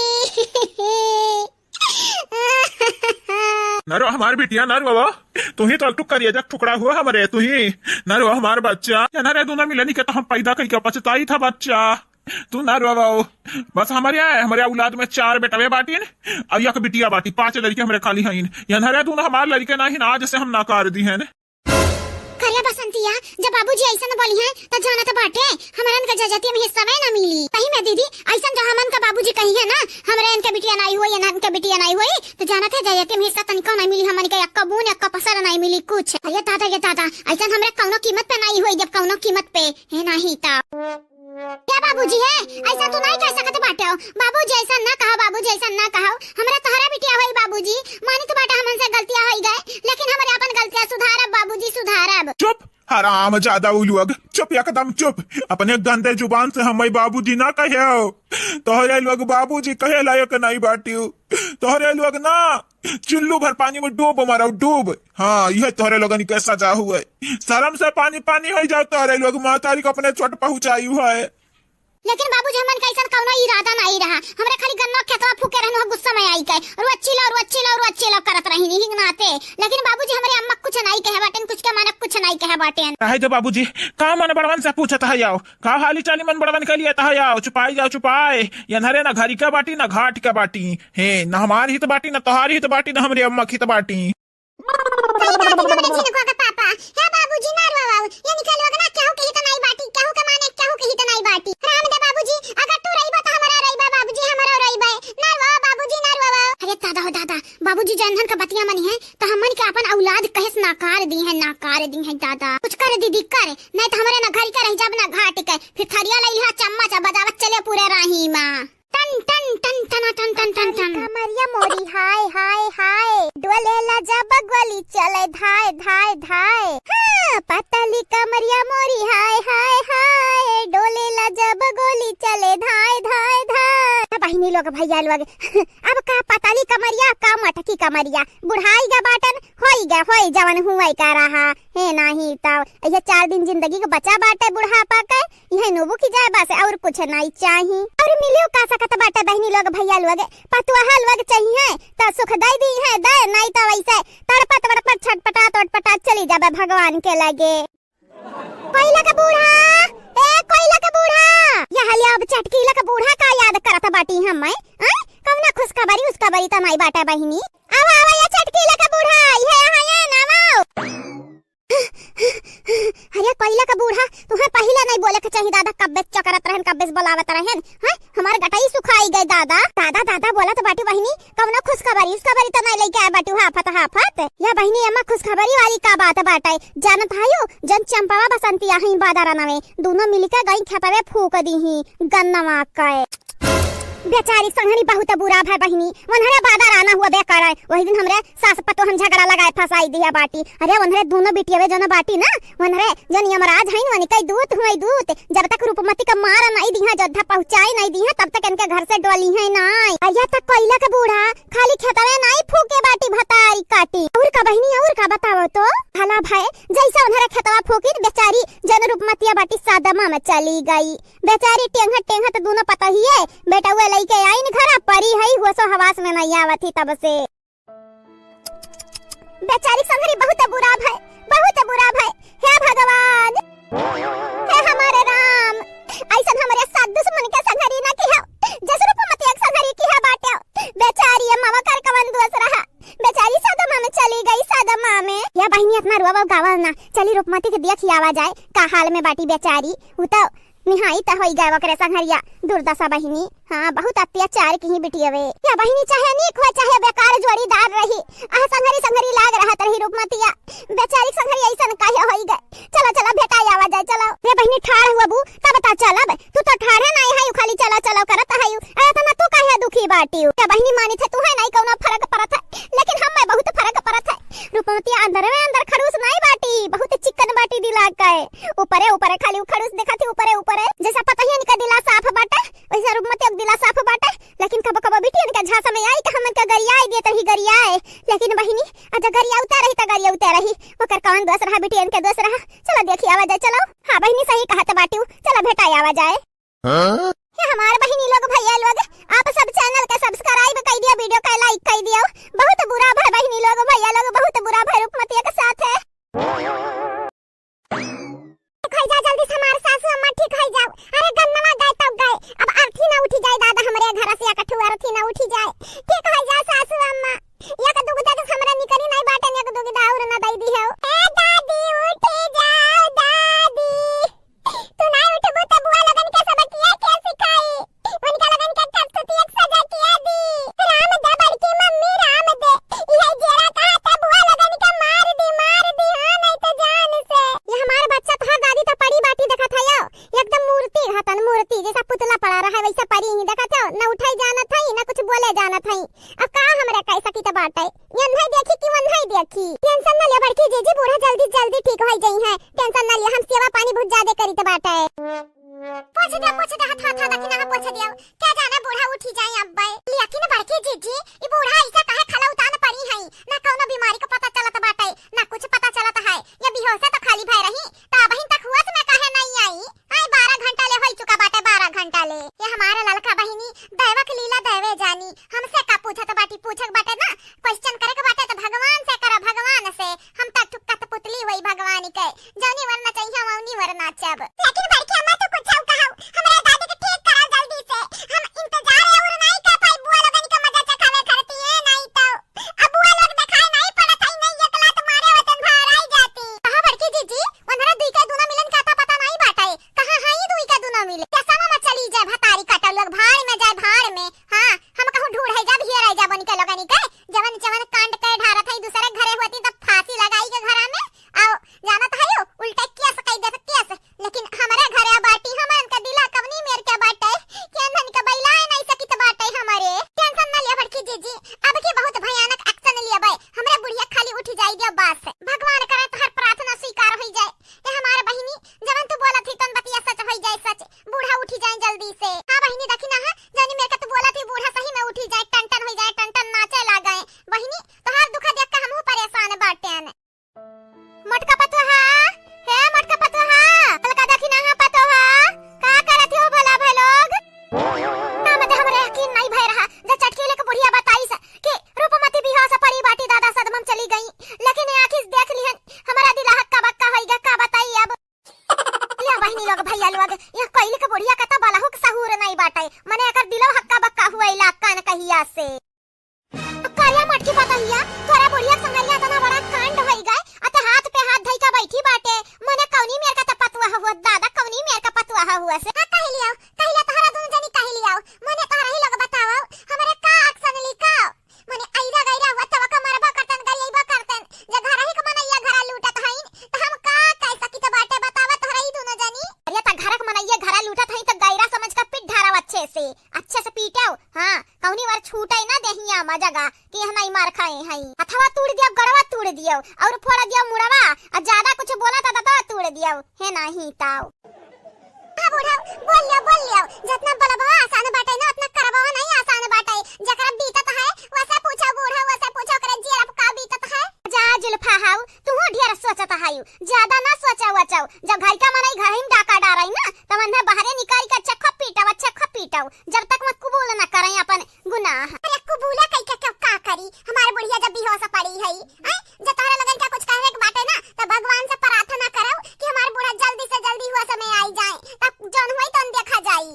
ना रो हमार बिटिया, ना रो बाबा। तू ही तो टुक करिया जा टुकड़ा हुआ हमरे, तू ही। ना रो हमार बच्चा। या ना रे, तू ना मिलनी के तो हम पैदा कई के पछताई था बच्चा। तू ना रो बाबा। बस हमारे यहाँ, हमारे औलाद में चार बेटवे बाटिन और एक बिटिया बाटी, पांच लड़के हमरे खाली हईन। या ना रे, तू ना हमार लड़के ना ही ना, आज से हम नकार दी हैं। करिया बसंतिया, जब बाबूजी ऐसन बोली हैं, त जानत बाटे, हमरन के जजतिया में हिस्सा ना मिली। सही में दीदी, ऐसन जो हमन का बाबूजी कही है ना, हमरे इनके बिटिया नाई होई, इनके बिटिया नाई होई, त जानत है जजतिया में हिस्सा तनिको ना मिली, हमन के एक्का बून, एक्का पसर ना मिली कुछ। अरे दादा, ये दादा, ऐसन हमरे कौनो कीमत पे नाई होई, जब कौनो कीमत पे है नाही ता। क्या बाबूजी है, ऐसा तू नहीं कह सकत बाटे हो। बाबूजी ऐसा ना कहो, बाबूजी ऐसा ना कहो। हमरा तोहरा बिटिया होई बाबूजी, मानित बाटे हमन से गलतियां होई गए, लेकिन हमरे अपन गलतियां सुधारब बाबूजी, सुधारब। चुप, हराम ज्यादा उ लोग, चुप, एकदम चुप। अपने गंदे जुबान से हमें बाबूजी ना कहो। तोहरे लोग बाबूजी कहे लायक नहीं बाटियो। तोहरे लोग ना चुल्लू भर पानी में डूब मरो, डूब। हाँ, यह तोहरे लोगन के सजा हुए। शर्म से पानी पानी हो जाओ तोहरे लोग, महतारी को अपने चोट पहुँचाई हुए। लेकिन बाबूजी, हमन का ऐसन कौनो इरादा नहीं रहा। हमरे खाली गन्ना खेतवा फूके रहन, वह गुस्सा में आई के, "रोज चिल्लाओ, रोज चिल्लाओ, रोज चिल्लाओ" करत रही, यही नाते। लेकिन बाबूजी, हमरे अम्मा कुछ नहीं कहे बाटेन, कुछ के माने कुछ नहीं कहे बाटेन। रहे दे बाबूजी, का मन बड़वन से पूछत है, आओ। का हाली चाली मन बड़वन के लिए तह आओ, चुपाई जाओ, चुपाए। ये नरे ना घरी के बाटी, ना घाट के बाटी। हे, ना हमार हित बाटी, ना तोहार हित बाटी, ना हमरे अम्मा के हित बाटी। सही बात है, हमरे झिनकुआ के पापा। हे बाबूजी, ना रोवाओ। ये निकल लोग ना, केहू के हित नाई बाटी, केहू के माने, केहू के हित नाई बाटी। राम दे बाबूजी, अगर तू रहिबा तो हमरा रहिबा बाबूजी, हमरा रहिबा। ना रोवाओ बाबूजी, ना रोवाओ। अरे दादा हो दादा, बाबूजी जनहन का बतिया मनी है, तो हमन के अपन औलाद कहेस नाकार दी है, नाकार दी है दादा। कुछ कर दीदी कर, नहीं तो हमरे ना घर के रह जाब ना घाट के। फिर थरिया ले लिहा चम्मच आ बजावत चले पूरे राही मा। टन टन टन टन टन टन टन टन। कमरिया मोरी हाय हाय हाय, डोले ला जब गोली चले धाय धाय धाय। हाँ, पतली कमरिया मोरी हाय हाय हाय, डोले ला जब गोली चले धाय धाय धाय। ना बहिनी लोग, भैया लोग, अब का पतली कमरिया, का मटकी कमरिया, बुढ़ाई गा बाटन, होई गा, होई जवन हुए का रहा। हे नाही तब ये चार दिन जिंदगी के बचा बाटे बुढ़ापा के, यह नोबू की जाए बस, और कुछ नहीं चाही। और मिलियो का सकत बाटे बहिनी लोग, भैया लोग, पतुआ लोग चाहिए त सुख दे दी है, दे, नहीं तो वैसे तड़पत तड़पत छटपटा तड़पटा चली जाबे भगवान के लगे। कोयला का बूढ़ा, ए कोयला का बूढ़ा, यह ले अब चटकीला का बूढ़ा का याद करत बाटी हम, हैं? कौना खुशखबरी उसखबरी त नाई बाटे बहिनी। आवा, आवा, ये चटकीला का बूढ़ा, ये यहाँ ये ना आओ। अरे कोयला का बूढ़ा, तुहे पहिला नहीं बोले के चाहिए दादा, कब्बे चकरत रहन, कब्बे से बोलावत रहन, हैं? हमार गटई सुखाई गए दादा। दादा, दादा बोलत बाटी बहिनी, कौनो खुशखबरी, उसखबरी त नहीं लेके आए बाटी हो? हाफत हाफत। या बहिनी, एमा खुशखबरी वाली का बात बाटे? जानत हयू, जन चंपवा बसंतिया हई बादर नवे, दुनो मिलके गई खेतवे फूक दीही गन्नवा के। बेचारी संघरी बहुत बुरा भय बहिनी, वनहरे बादर आना हुआ बेकार है। वही दिन हमरे सास पतोहन झगड़ा लगाए फंसाई दिया बाटी। अरे वनहरे दुनो बिटियवे जन बाटी ना, वनहरे जन यमराज हईन, वनिकै दूत हुए दूत। जब तक रूपमती का मार नाई दिहा, अयोध्या पहुँचाई नाई दिहा, तब तक इनके घर से डोलिहैं नाई। अरे तक कोयला के बूढ़ा खाली खेतवे नाई फूके बाटी भतारी काटी। और का बहिनी, और का बतावो तो? भला भय जैसा उन्हरे खेतवा फूकिन बेचारी जन रूपमतिया बाटी सदमा में चली गई। बेचारी टेंहत टेंहत दुनो पतोहिए बेटउए लइके आइन घरा परी हई, होशो हवास में नाई आवत ही तब से। बेचारी संघरी बहुत बुरा भय, बहुत बुरा भय। हे भगवान, हे हमारे राम, ऐसन हमरे साथ दुश्मन के संघरी ना किहा, जस रूपमती एक संघरी किहा बाटे। बेचारी ये मामा कर कवन दोष रहा, बेचारी सदमा में चली गई, सदमा में। या बहिनी इतना रोवा गावा ना, चली रूपमती के देखि आवा जाए, का हाल में बाटी बेचारी। उ तो निहाई त होई गए ओकरे संघरिया, दुर्दशा बहिनी। हाँ, बहुत अत्याचार किहीं बिटियवे। या बहिनी चाहे नीक हो चाहे बेकार जोड़ीदार रही, आह संघरी संघरी लाग रहत रही रूपमतिया। बेचारी संघरी ऐसन काहे होई गए? चलो चलो भेटाई आवा जाए, चलो। रे बहिनी ठाड़ हुआ बू, तब ता चलब। तू तो ठाड़े नाई है, खाली चलो चलो करत है। अरे तना तू काहे दुखी बाटी? या बहिनी मानी थे तू है नाई कौनो फर्क परत है, लेकिन हम में बहुत फर्क परत है। रूपमतिया अंदर में अंदर खड़ूस नाई बाटी, बहुत चिकन बाटी दिला के। ऊपरे ऊपरे खाली उ खड़ूस देखत ही, ऊपरे ऊपरे। जैसा पतोहियन का दिला साफ बाटे, वैसा रूपमती के दिला साफ बाटे। लेकिन कबो कबो बिटियन के झांसा में आई के हमन के गरियाए देत रही, गरियाए। लेकिन बहिनी, अजा गरियाउते रही त गरियाउते रही। ओकर कौन दोष रहा, बिटियन के दोष रहा। चलो देखि आवा जाए, चलो। हाँ बहिनी, सही कहत बाटिउ, चलो भेटाई आवा जाए। हाँ? हे हमार बहिनी लोग, भैया लोग, आप सब channel के subscribe कई दियो, video के like कई दियो। बहुत बुरा भय बहिनी लोग, भैया लोग, बहुत बुरा भय रूपमतिया के साथ है। ठीक होई जा, जल्दी से हमार सासू अम्मा ठीक होई जाओ। अरे गन्नवा गए तब गए, अब अर्थी ना उठी जाए दादा, हमरे घर से एक ठू अर्थी ना उठी जाए। ठीक होई जा सासू अम्मा, एक दुगदा के हमरा निकरी नहीं बाटे, एक दुगदा और ना दई दी है। ए दादी उठी जाओ दादी। तू नाई उठबू त बुआ लोगन के सबकिया के सिखाई? उनका लोगन के कठपुतलिया के सजा किया दी? राम दे बड़की मम्मी, राम दे। इहे जेरा कहा त बुआ लोगन के मार दी, मार दी, हाँ, नहीं तो जान से। ये हमार बच्चा तो हर दादी तो पड़ी बाटी देखत है यो। एकदम मूर्ति हतन, मूर्ति जैसा पुतला पड़ा रहा है, वैसा पड़ी ही देखत हो। न उठाई जानत है, न कुछ बोले जानत है। अब का हमरे कह सकी त बाटे, यन्है देखी कि वन्है देखी। Tension न लिया बड़की जीजी, बूढ़ा जल्दी जल्दी ठीक होई जइहैं। Tension न लिया, हम सेवा पानी बहुत ज्यादा करीत बाटे। पोछ दे, पोछ दे, हाथ, हाथ, हाथ, कि ना पोछ दिया। क्या जाने बूढ़ा उठी जाए अब बे। लेकिन बड़की जीजी, ई बूढ़ा ऐसा काहे खलौतान पड़ी है? ना कौनो बीमारी का पता चलत बाटे, ना कुछ पता चलत है। ये बेहोश तो खाली भय रही, त अबहिन तक होश में काहे नहीं आई? आई बारह घंटा ले होई चुका बाटे, बारह घंटा ले। ये हमारा ललका बहिनी, दैवक लीला दैवे जानी। हमसे का पूछत बाटी, पूछक बाटे ना, question करे के बाटे त भगवान से करा, भगवान से। हम त ठुक्कत पुतली होई भगवान के, जौनी वरना चाहिए वौनी वरना चब। लेकिन बड़की अम्मा तू कुछ कहौ, हमरा दादी के ठीक कराओ जल्दी से। हम इंतजार और नहीं कर पाई बुआ लोगन के मजा चखावे खातिर, नहीं तो अब बुआ लोग देखाई नहीं पड़त है, नहीं एक लात मारे वतन भाराई जाती। कहाँ बड़की जीजी, वनहरा दुई का दूना मिलन का अता पता नहीं बाटे। कहाँ है ये दुई का दूना मिले? क्या समा में चली जाए भतारी काटा लोग, भाड़ में जाए, भाड़ में। हाँ, हम कहूँ ढूंढ है जा, भियर है जा बनी के लोगनी के। जवन जवन कांड के ढारत है दूसरे घरे होती तब फांसी लगाई के घरा में। आओ, जानत है यो, जगह कि हम नाहीं मार खाए हई। हथवा तूड़ दियो, गड़वा तूड़ दियो और फोड़ दियो मुड़वा, और ज्यादा कुछ बोला तो दतवा तूड़ दियो। हे नाहीं ताऊ। हाँ बूढ़ा, बोल लियो, बोल लियो। जतना बोलबो आसान बाटे ना, उतना करबो नाहीं आसान बाटे। जकरा बीतत है, वसे पूछो बूढ़ा, वसे पूछो ओकरे जियरा पे का बीतत है। जा जुल्फा हाउ, तू ढेर सोचत हाउ, ज्यादा ना सोचा वचाओ। जब घर का मनई घर ही में डाका डारई ना, तब उन्हें बाहरे निकाल के अच्छा खूब पीटो, अच्छा खूब पीटो, जब तक मत कबूल ना करई अपन गुनाह। अरे कबूला कई के का, का करी? हमार बुढ़िया जब बेहोश पड़ी है, हैं? जब तोहरे लोगन का कुछ कहे के बाटे ना, तब भगवान से प्रार्थना करो कि हमार बूढ़ा जल्दी से जल्दी होश में आई जाए, तब जौन होई तौन देखा जाई।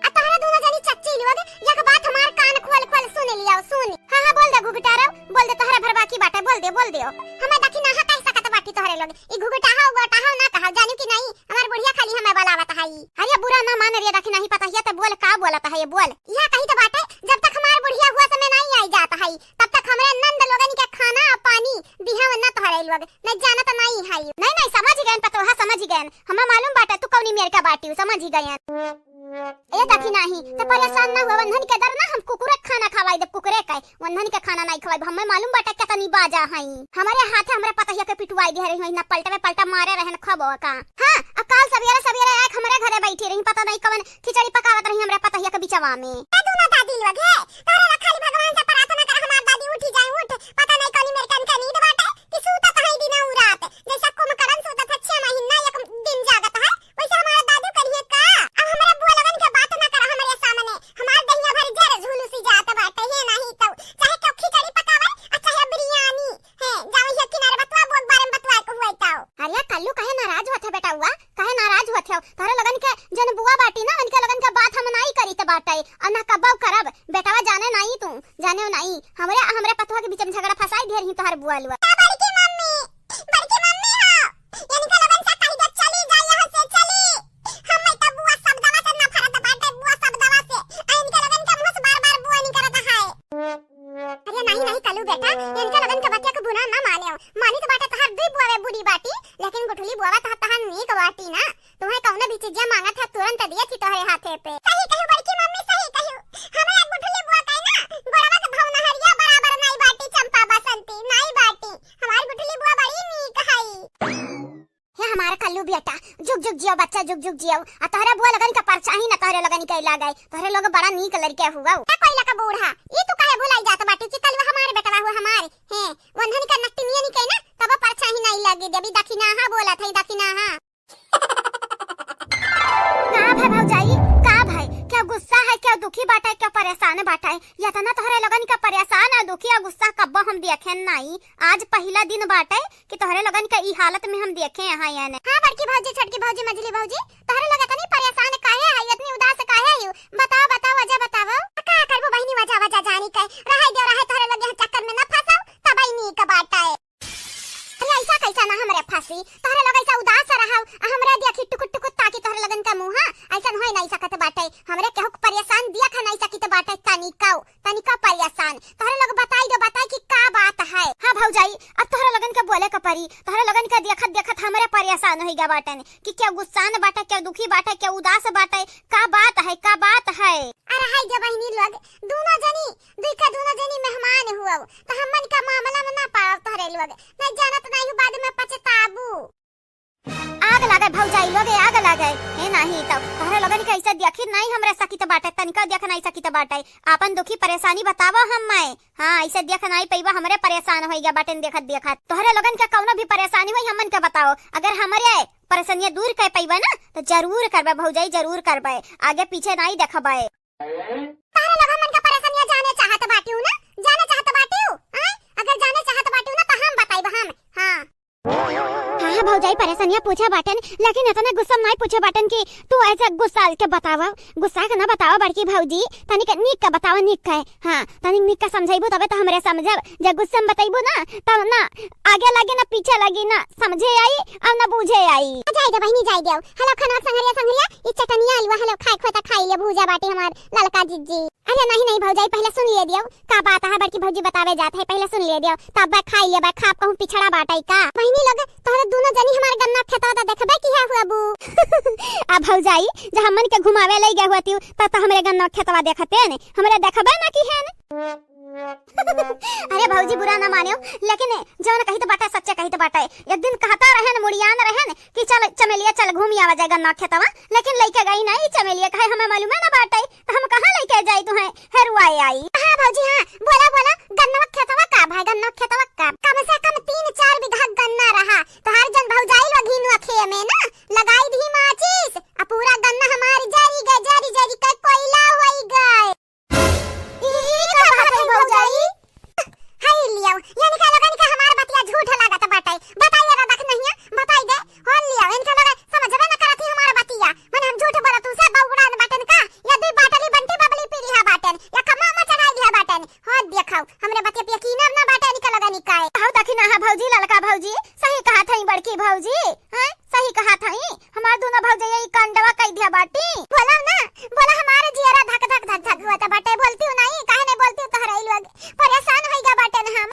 आ तोहरे दोनों जनी चच्ची लोग, एक बात हमार कान खोल खोल सुन लियो, सुन। हाँ, हाँ, बोल दे घुघुटारो, बोल दे, तोहरे भर बाकी बाटे, बोल दे, बोल दे। हमें दखिनाहा कह सकत बाटी तोहरे लोग। ई घुघुटाहा उगोटाहा ना कहा, जानू कि नहीं? हमार बुढ़िया खाली हमें बलावत है। अरे बुरा ना मान रे, दखिनाही पता हिया तो बोल, का बोलत है ये, बोल। यह कही तो बाटे, जब तक हमार बुढ़िया होश में नहीं आई जात है, तब तक हमरे नंद लोगन के खाना और पानी दिहा ना तोहरे लोग। नहीं जानत नहीं है। नहीं, नहीं, समझ गए पतोहा, समझ गए। हमें मालूम बाटे तू कौनी मेर का बाटी, समझ गए। ए दखिनाही, तो परेशान ना हुआ, वन्हन के दर ना हम कुकुरे के खाना खवाई देब, कुकुरे के, वन्हन के खाना नहीं खवाई। हमें मालूम बाटे कितनी बाजा हई। हमारे हाथे हमरा पतहिया के पिटवाई दे रही, ना पलटा में पलटा मारे रहन खबो का। हाँ, अब काल सवेरे सवेरे आए हमरे घरे बैठी रही, पता नहीं कवन खिचड़ी पकावत रही हमरा पतहिया के बिचवा में। ए दोनों दादी लोग है, तोहरे ला खाली भगवान से प्रार्थना कर, हमार दादी उठी जाए, उठ। पता नहीं कौनी मेर कन के नींद बाटे कि सूतत है दिना उ रात, जैसा कुंभकर्ण सूतत है छह महीना एक दिन जागत है, वैसे हमार दादी करिए का? अब हमरा बुआ लोगन के बात ना करा हमरे सामने, हमार दहिया भर जर झुलुसी जात बाटे, हे नाही तो चाहे केहू खिचड़ी पकावे, आ चाहे बिरयानी, हे जावे हिया किनारे बतवा बुआ के बारे में बतवा के हुआ तो। अरे कल्लू, काहे नाराज होत है बेटा हुआ? काहे नाराज होत है? तोहरे लोगन के जन बुआ बाटी ना, उनके लोगन के बात हम नाई करीत बाटे, और ना कब्बो करब। बेटवा जाने नाई तू, जाने नाई। हमरे, हमरे पतोहा के बीच में झगड़ा फंसाई ढेर ही तोहर बुआ लुआ। ए बड़की मम्मी, बड़की मम्मी हो, इनके लोगन से कही दे चली जा यहाँ से, चली। हम तो बुआ शब्दवा से नफरत बाटे, बुआ शब्दवा से। आ इनके लोगन के मुंह से बार-बार बुआ नहीं करत है। अरे नहीं, नहीं कल्लू बेटा, इनके लोगन के बतिया के बुरा ना माने। मानी तो बाटे तोहर दुई बुआ बुरी बाटी, लेकिन गुठली बुआ तो तोहर नीक बाटी ना। तुम्हें कौनो भी चीजिया मांगत है, तुरंत दिए थी तोहरे हाथे पे। सही कहियो बड़की मम्मी, सही कहियो। हमें एक गुठली बुआ कही ना, गोड़वा के भौनहरिया बराबर नाई बाटी, चंपा बसंती, नाई बाटी। हमार गुठली बुआ बड़ी नीक हई। हे हमार कल्लू बेटा, जुग जुग जियो बच्चा, जुग जुग जियो। आ तोहरे बुआ लोगन का परछाही ना तोहरे लोगन के लागे। तोहरे लोग बड़ा नीक लड़के हुआ। ए कोई लका बूढ़ा, ई तू काहे भुलाई जात बाटी कि कल्लू हमारे बेटवा हुआ हमारे? हैं, वंधन का नकटिनिया निके ना, तब परछाही नाई लागे देबी। दखिनाहा बोलत है, दखिनाहा। का भाई भौजाई, का भाई, केहू गुस्सा है, केहू दुखी बाटे, केहू परेशान बाटे? यतना तोहरे लोगन का परेशान और दुखी और गुस्सा कब्बो हम देखे नाई। आज पहिला दिन बाटे कि तोहरे लोगन का ई हालत में हम देखे हैं याने। हाँ बड़की भौजी, छोटकी भौजी, मझली भौजी, तोहरे लोग इतनी परेशान काहे है, इतनी उदास काहे है? बताओ, बताओ, वजह बताओ। का करबो बहिनी, वजह, वजह जानी के। रहे दो, रहे, तोहरे लोग यहाँ चक्कर में ना फंसो, तब ही नीक बाटे। अरे ऐसा कैसा ना हमरे फंसी, तोहरे लोग ऐसा उदास रहो, आ हमरे देखी टुकुर टुकुर ताकी तोहरे लोगन का मुँह, ऐसा होई नहीं सकत बाटे। हमरे केहू के परेशान दिया खा नहीं सकित बाटे तनिको, तनिको परेशान। तोहरे लोग बताई दो, बताई कि का बात है। हाँ भौजाई, अब तोहरे लोगन के बोले के परी, तोहरे लोगन के देखत देखत हमरे परेशान होई गया बाटन कि केहू गुस्सान बाटे, केहू दुखी बाटे, केहू उदास बाटे, का बात है, का बात है? अरे हाय गे बहिनी लोग, दोनों जनी, दुई का दोनों जनी मेहमान हुआ, तो हमन का मामला में ना पाड़ो तोहरे लोग, नहीं जानत नहीं बाद में पछताबू। आग लागे भौजाई लोगे, आग लागे। हे नाही तो तोहरे लोगन के ऐसे देखी नहीं हमरे सकित बाटे, तनिको देख नहीं सकित बाटे। आपन दुखी परेशानी बतावो हम मैं। हाँ, ऐसे देख नहीं पैबा, हमरे परेशान होई गया बाटेन देखत देखत। तोहरे लोगन के कौनो भी परेशानी होई हमन के बताओ, अगर हमरे परेशानियाँ दूर कर पैबा ना तो जरूर करबा भौजाई, जरूर करबा, आगे पीछे नहीं देखबा। तोहरे लोग हमन का परेशानियाँ जाने चाहत बाटियो ना, जाने चाहत बाटियो, आय? अगर जाने चाहत बाटियो ना तो हम बताइब हम, हाँ। हाँ, हाँ, भौजाई, परेशानियाँ पूछे बाटेन, लेकिन इतने गुस्सा में नहीं पूछे बाटेन कि तू ऐसे गुस्सा के बतावा, गुस्सा के ना बतावा बड़की भौजी, तनिक नीक का बतावा, नीक का, हाँ, तनिक नीक का समझाइबू तबे तो हमरे समझब, जब गुस्सा में बताइबू ना, तब ना आगे लगे ना पीछे लगे ना समझे आई और ना बूझे आई। जाए दे बहिनी, जाए दे। हेलो, खाना संघरिया, संघरिया, ई चटनिया आलुआ, हेलो, खाए खोता खाई ले, भूजा बाटी हमार ललका जिज्जी। अरे नहीं, नहीं भौजाई, पहले सुन ले दियो, का बात है, बड़की भौजी बतावे जात है, पहले सुन ले दियो, तब बा खाई ले, बा खाब कहूँ पिछड़ा बाटई का। बहिनी लोग, तोहरे दोनों जनी ई हमार गन्ना खेतवा त देखबे किहे हुआ बू। आ भौजाई, जब हमन के घुमावे लइ गए हुआ तिउ, त, त हमरे गन्ना खेतवा देखते ने, हमरे देखबे ना किहे ने। अरे भौजी, बुरा ना मानेउ, लेकिन जौन कहित बाटे, सच्चे कहित बाटे। एक दिन कहता रहेन, मुड़ियान रहेन कि चल चमेलिया, चल घूमि आवा जाए गन्ना खेतवा, लेकिन लइके गई नाहीं चमेलिया, कहे हमें मालूमे ना बाटे, त हम कहाँ लइके जाई तुहें, हेरुआए आई। हाँ भौजी, हाँ, बोला, बोला, गन्ना खेतवा का भाई, गन्ना खेतवा का? कम से कम तीन चार बीघा गन्ना रहा, तोहार जन भौजाई लोग हिनुआ खे में ना लगाई दी माचिस, आ पूरा गन्ना हमार जरी गए, जरी, जरी के कोयला होई गए। ई, ई का बात है भौजाई? हाय लियाओ, ये निका लोगन का हमार बतिया झूठ लागत बाटे। बताइए रे, देख नहीं है, बताई दे। हो लियाओ, इनका लोग समझबे न करत ही हमार बतिया। मने हम झूठ बोलत हूँ, सब बउगड़ा न बाटेन का? या दुई बाटली बंटी बबली पी लिहा बाटेन, या कमा में चढ़ाई लिहा बाटेन। हो देखाओ, हमरे बतिया पे यकीन न बाटे इनका लोगन का। आओ देखी ना, हाँ भौजी, ललका भौजी, सही कहा थई बड़की भौजी, हैं? सही कहा थई, हमार दोनों भौजैया ई कांडवा कई दिया बाटी। बोला ना, बोला, हमारे जियरा धक धक धक धक हुआ था बाटे, बोलती हूँ नहीं, काहे नहीं बोलती हूँ, तोहरा ई लोग परेशान होई गा बाटे न हम।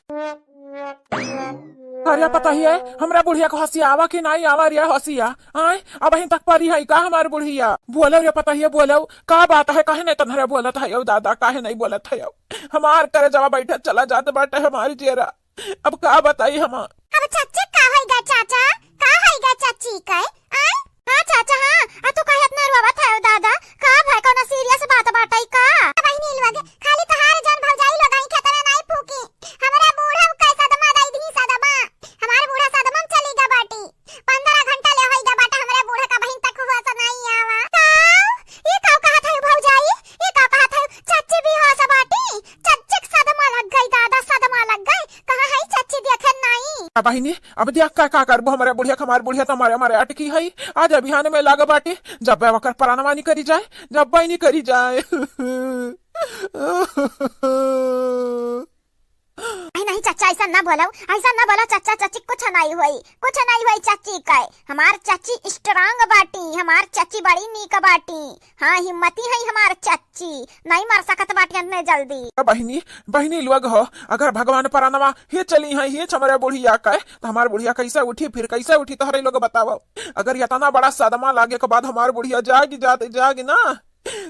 अरे पता ही है, हमरा बुढ़िया को हंसी आवा कि नहीं आवा रे हंसिया, आय, अबहिन तक परी है का हमार बुढ़िया? बोलो रे पता ही है, बोलो, का बात है, काहे नहीं तन्हरा बोलत है, ओ दादा, काहे नहीं बोलत है, ओ? हमार करे जवा बैठा चला जात बाटे हमार जियरा। अब का बताई हम? अब चाची का होई गा चाचा? का होई गा चाची के? आय? हाँ चाचा, हाँ। आ तू काहे इतना रोवत है दादा? का भाई कौनो serious बात बाटे का? बहिनी लोग, खाली तोहार जन भौजाई लोग आई खेतवे नाई फूकी। हमरा बूढ़ा के सदमा दई दी सदमा। हमार बूढ़ा सदमा में चली गा बाटी। पन्द्रह घंटा ले होई गा बाटे हमरे बूढ़ा का बहिन तक होश नहीं आवा। का? ये का कहत है भौजाई? ये का कहत है? चाची बेहोश बाटी। चाची के सदमा लग गई दादा, सदमा लग गई। कहाँ है चाची, देखे नहीं। आ बहिनी, अब देख का, का करबो, हमरे बुढ़िया के, हमार बुढ़िया तो मरे मरे अटकी है। आज बिहान में लाग बाटी, जब ओकर परानवा निकरी जाए, जब बहिनी करी जाए। नहीं, नहीं चाचा, ऐसा ना बोलो, ऐसा ना बोलो चाचा, चाची कुछ नहीं होई, कुछ नहीं होई चाची के। हमार चाची strong बाटी, हमार चाची बड़ी नीक बाटी। हाँ, हिम्मती है हमार चाची, नहीं मर सकत बाटी इतने जल्दी। बहिनी, बहिनी लोग हो, अगर भगवान परानवा हे चली है, हे हमरे बुढ़िया के, तो हमार बुढ़िया कैसे उठी, फिर कैसे उठी, तोहरे लोग बताओ। अगर इतना बड़ा सदमा लागे के बाद हमार बुढ़िया जाग जात, जाग ना,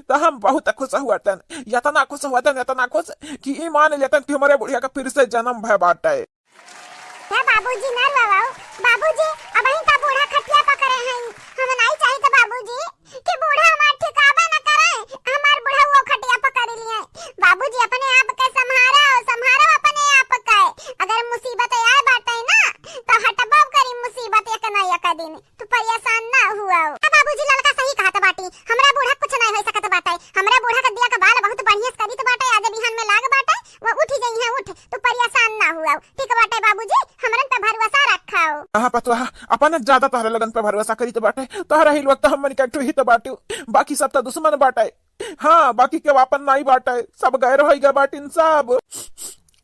तो हम बहुत खुश हुअतन, इतना खुश हुअतन, इतना खुश कि ई मान लेतन कि हमरे बुढ़िया का फिर से जन्म भय बाटे। हे बाबूजी, ना रोवाओ। बाबूजी, अबहीं तो बूढ़ा खटिया पकड़े हैं। हम नहीं चाहित बाबूजी कि बूढ़ा हमार ठिकाबा न करे, हमार बूढ़ा वो खटिया पकड़ लिए। बाबूजी, अपने आप के संभारो, संभारो अपने आप के। अगर मुसीबत आए बाटे ना, तो हटबो करी मुसीबत एक ना एक दिन। तू परेशान ना हुआ। आ बाबूजी, ललका सही कहत बाटी, हमरा बूढ़ा कुछ नहीं हो सकत बाटे। हमरा बूढ़ा के दिया के बाल बहुत बढ़िया से करित बाटे, आज बिहान में लाग बाटे, वो उठ जइहे, उठ, तू परेशान ना हुआ। ठीक बाटे बाबूजी, हमरन पे भरोसा रखाओ। हाँ पतोहा, अपन ज्यादा तोहरा लोगन पे भरोसा करित बाटे, तोहरा ही लोग तो हमन के एक ठो हित बाटे, बाकी सब तो दुश्मन बाटे। हाँ, बाकी के आपन नाई बाटे, सब गैर होई गए बाटिन सब।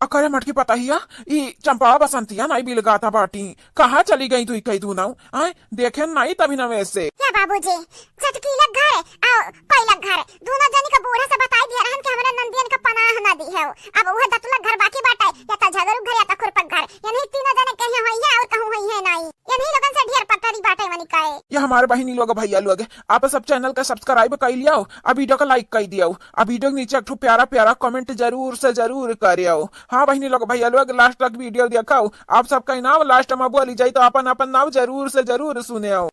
अकरे मटकी पता हिया, ई चंपा बसंतिया नाई बिलगाता बाटी, कहाँ चली गई दुई कई दूनौ? आय, देखे नाई तभी नवे से। या बाबूजी, चटकीला घर, आ, कोइला घर, दोनों जनी का बूढ़ा से बताई दिया रहन कि हमरा नंदियन का पनाह ना दी है। अब उहे दतुला घर बाकी बाटे, या ता झगरू घर, या ता खुरपक घर, यानी तीनों जने कहीं होई है और कहूँ होई है नाई। यानी लोगन से ढेर पटरी बाटे वनी काए। ये हमारे बहिनी लोग, भैया लोग, आप सब channel का subscribe कर लियो, आ video का like कर दियो, आ video के नीचे एक ठो प्यारा प्यारा comment जरूर से जरूर करियो। हाँ बहिनी लोग, भैया लोग, last तक video देखो, आप सबका नाम last में बोली जाई तो अपन अपन नाम जरूर से जरूर सुनियो।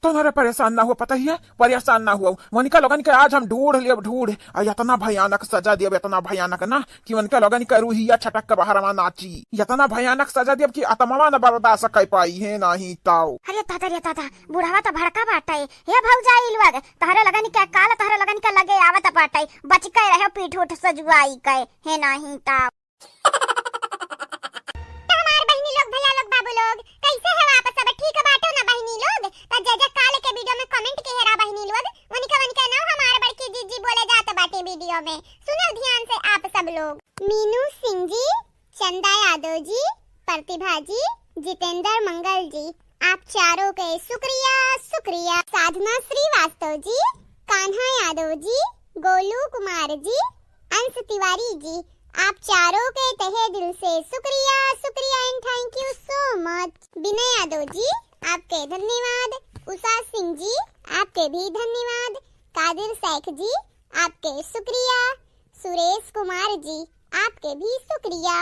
तो हमारे परेशान ना हो, पता ही है, परेशान ना हो। वनिका लोगन के आज हम ढूंढ लियब, ढूंढ, आ इतना भयानक सजा दियब, इतना भयानक ना कि वनिका लोगन के रूहिया छटक के बाहर मा नाची। इतना भयानक सजा दियब कि आत्मा ना बर्दाश्त कर पाई है, नहीं ताऊ। अरे दादा रे दादा, बुढ़ावा तो भड़का बाटे। हे भौजाई लोग, तहरे लगन के काल, तहरे लगन के लगे आवत बाटे, बच के रहो पीठ उठ सजुआई के, हे नाही ता। तो हमार बहिनी लोग, भैया लोग, बाबू लोग, कैसे हो आप सब? ठीक बाटो ना बहिनी लोग? तो जे जे काल के video में comment के हेरा बहिनी लोग, उनका उनका नाम हमार बड़की जीजी बोले जात बाटे video में, सुनो ध्यान से आप सब लोग। मीनू सिंह जी, चंदा यादव जी, प्रतिभा जी, जितेंद्र मंगल जी, आप चारों के शुक्रिया, शुक्रिया। साधना श्रीवास्तव जी, कान्हा यादव जी, गोलू कुमार जी, अंश तिवारी जी, आप चारों के तहे दिल से शुक्रिया, शुक्रिया and thank you so much। Vinay यादव जी, आपके धन्यवाद। उषा सिंह जी, आपके भी धन्यवाद। कादिर शेख जी, आपके शुक्रिया। सुरेश कुमार जी, आपके भी शुक्रिया।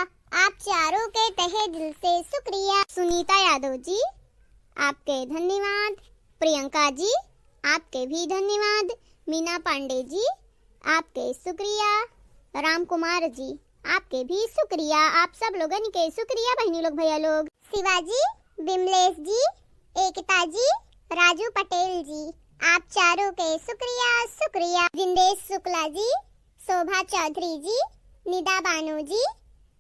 आप चारों के तहे दिल से शुक्रिया। सुनीता यादव जी, आपके धन्यवाद। प्रियंका जी, आपके भी धन्यवाद। मीना पांडे जी, आपके शुक्रिया। राम कुमार जी, आपके भी शुक्रिया। आप सब लोगन के शुक्रिया बहिनी लोग, भैया लोग। शिवाजी, बिमलेश जी, एकता जी, राजू पटेल जी, आप चारों के शुक्रिया, शुक्रिया। जिंदेश शुक्ला जी, शोभा चौधरी जी, निदा बानो जी,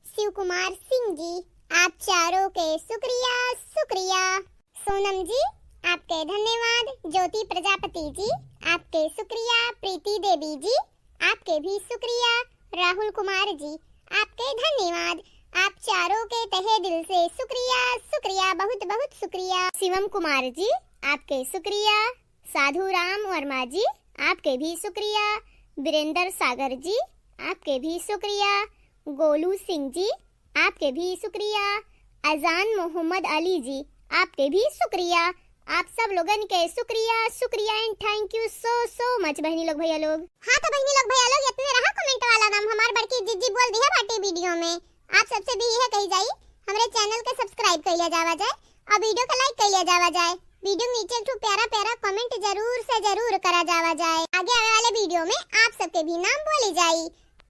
शिव कुमार सिंह जी, आप चारों के शुक्रिया, शुक्रिया। सोनम जी, आपके धन्यवाद। ज्योति प्रजापति जी, आपके शुक्रिया। प्रीति देवी जी, आपके भी शुक्रिया। राहुल कुमार जी, आपके धन्यवाद। आप चारों के तहे दिल से शुक्रिया, शुक्रिया, बहुत बहुत शुक्रिया। शिवम कुमार जी, आपके शुक्रिया। साधु राम वर्मा जी, आपके भी शुक्रिया। वीरेंद्र सागर जी, आपके भी शुक्रिया। गोलू सिंह जी, आपके भी शुक्रिया। अजान मोहम्मद अली जी, आपके भी शुक्रिया। आप सब लोगन के शुक्रिया, शुक्रिया and thank you so so much बहिनी लोग, भैया लोग। हाँ तो बहिनी लोग, भैया लोग, इतने रहा comment वाला नाम। हमार बड़की जिज्जी बोल दिया बाटे video में। आप सबसे भी यह कही जाई, हमरे channel के subscribe कइले जावा जाए और video के like कइले जावा जाए। Video के नीचे एक ठो प्यारा प्यारा comment जरूर से जरूर करा जावा जाए। आगे आवे वाले video में आप सबके भी नाम बोले जाई।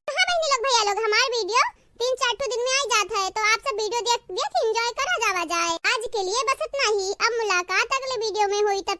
हाँ बहिनी लोग, भैया लोग, हमार video तीन चार ठो दिन में आई जात है, तो आप सब video देख देख enjoy करा जावा जाए। आज के लिए बस इतना ही। अब मुलाकात अगले video में होई, तब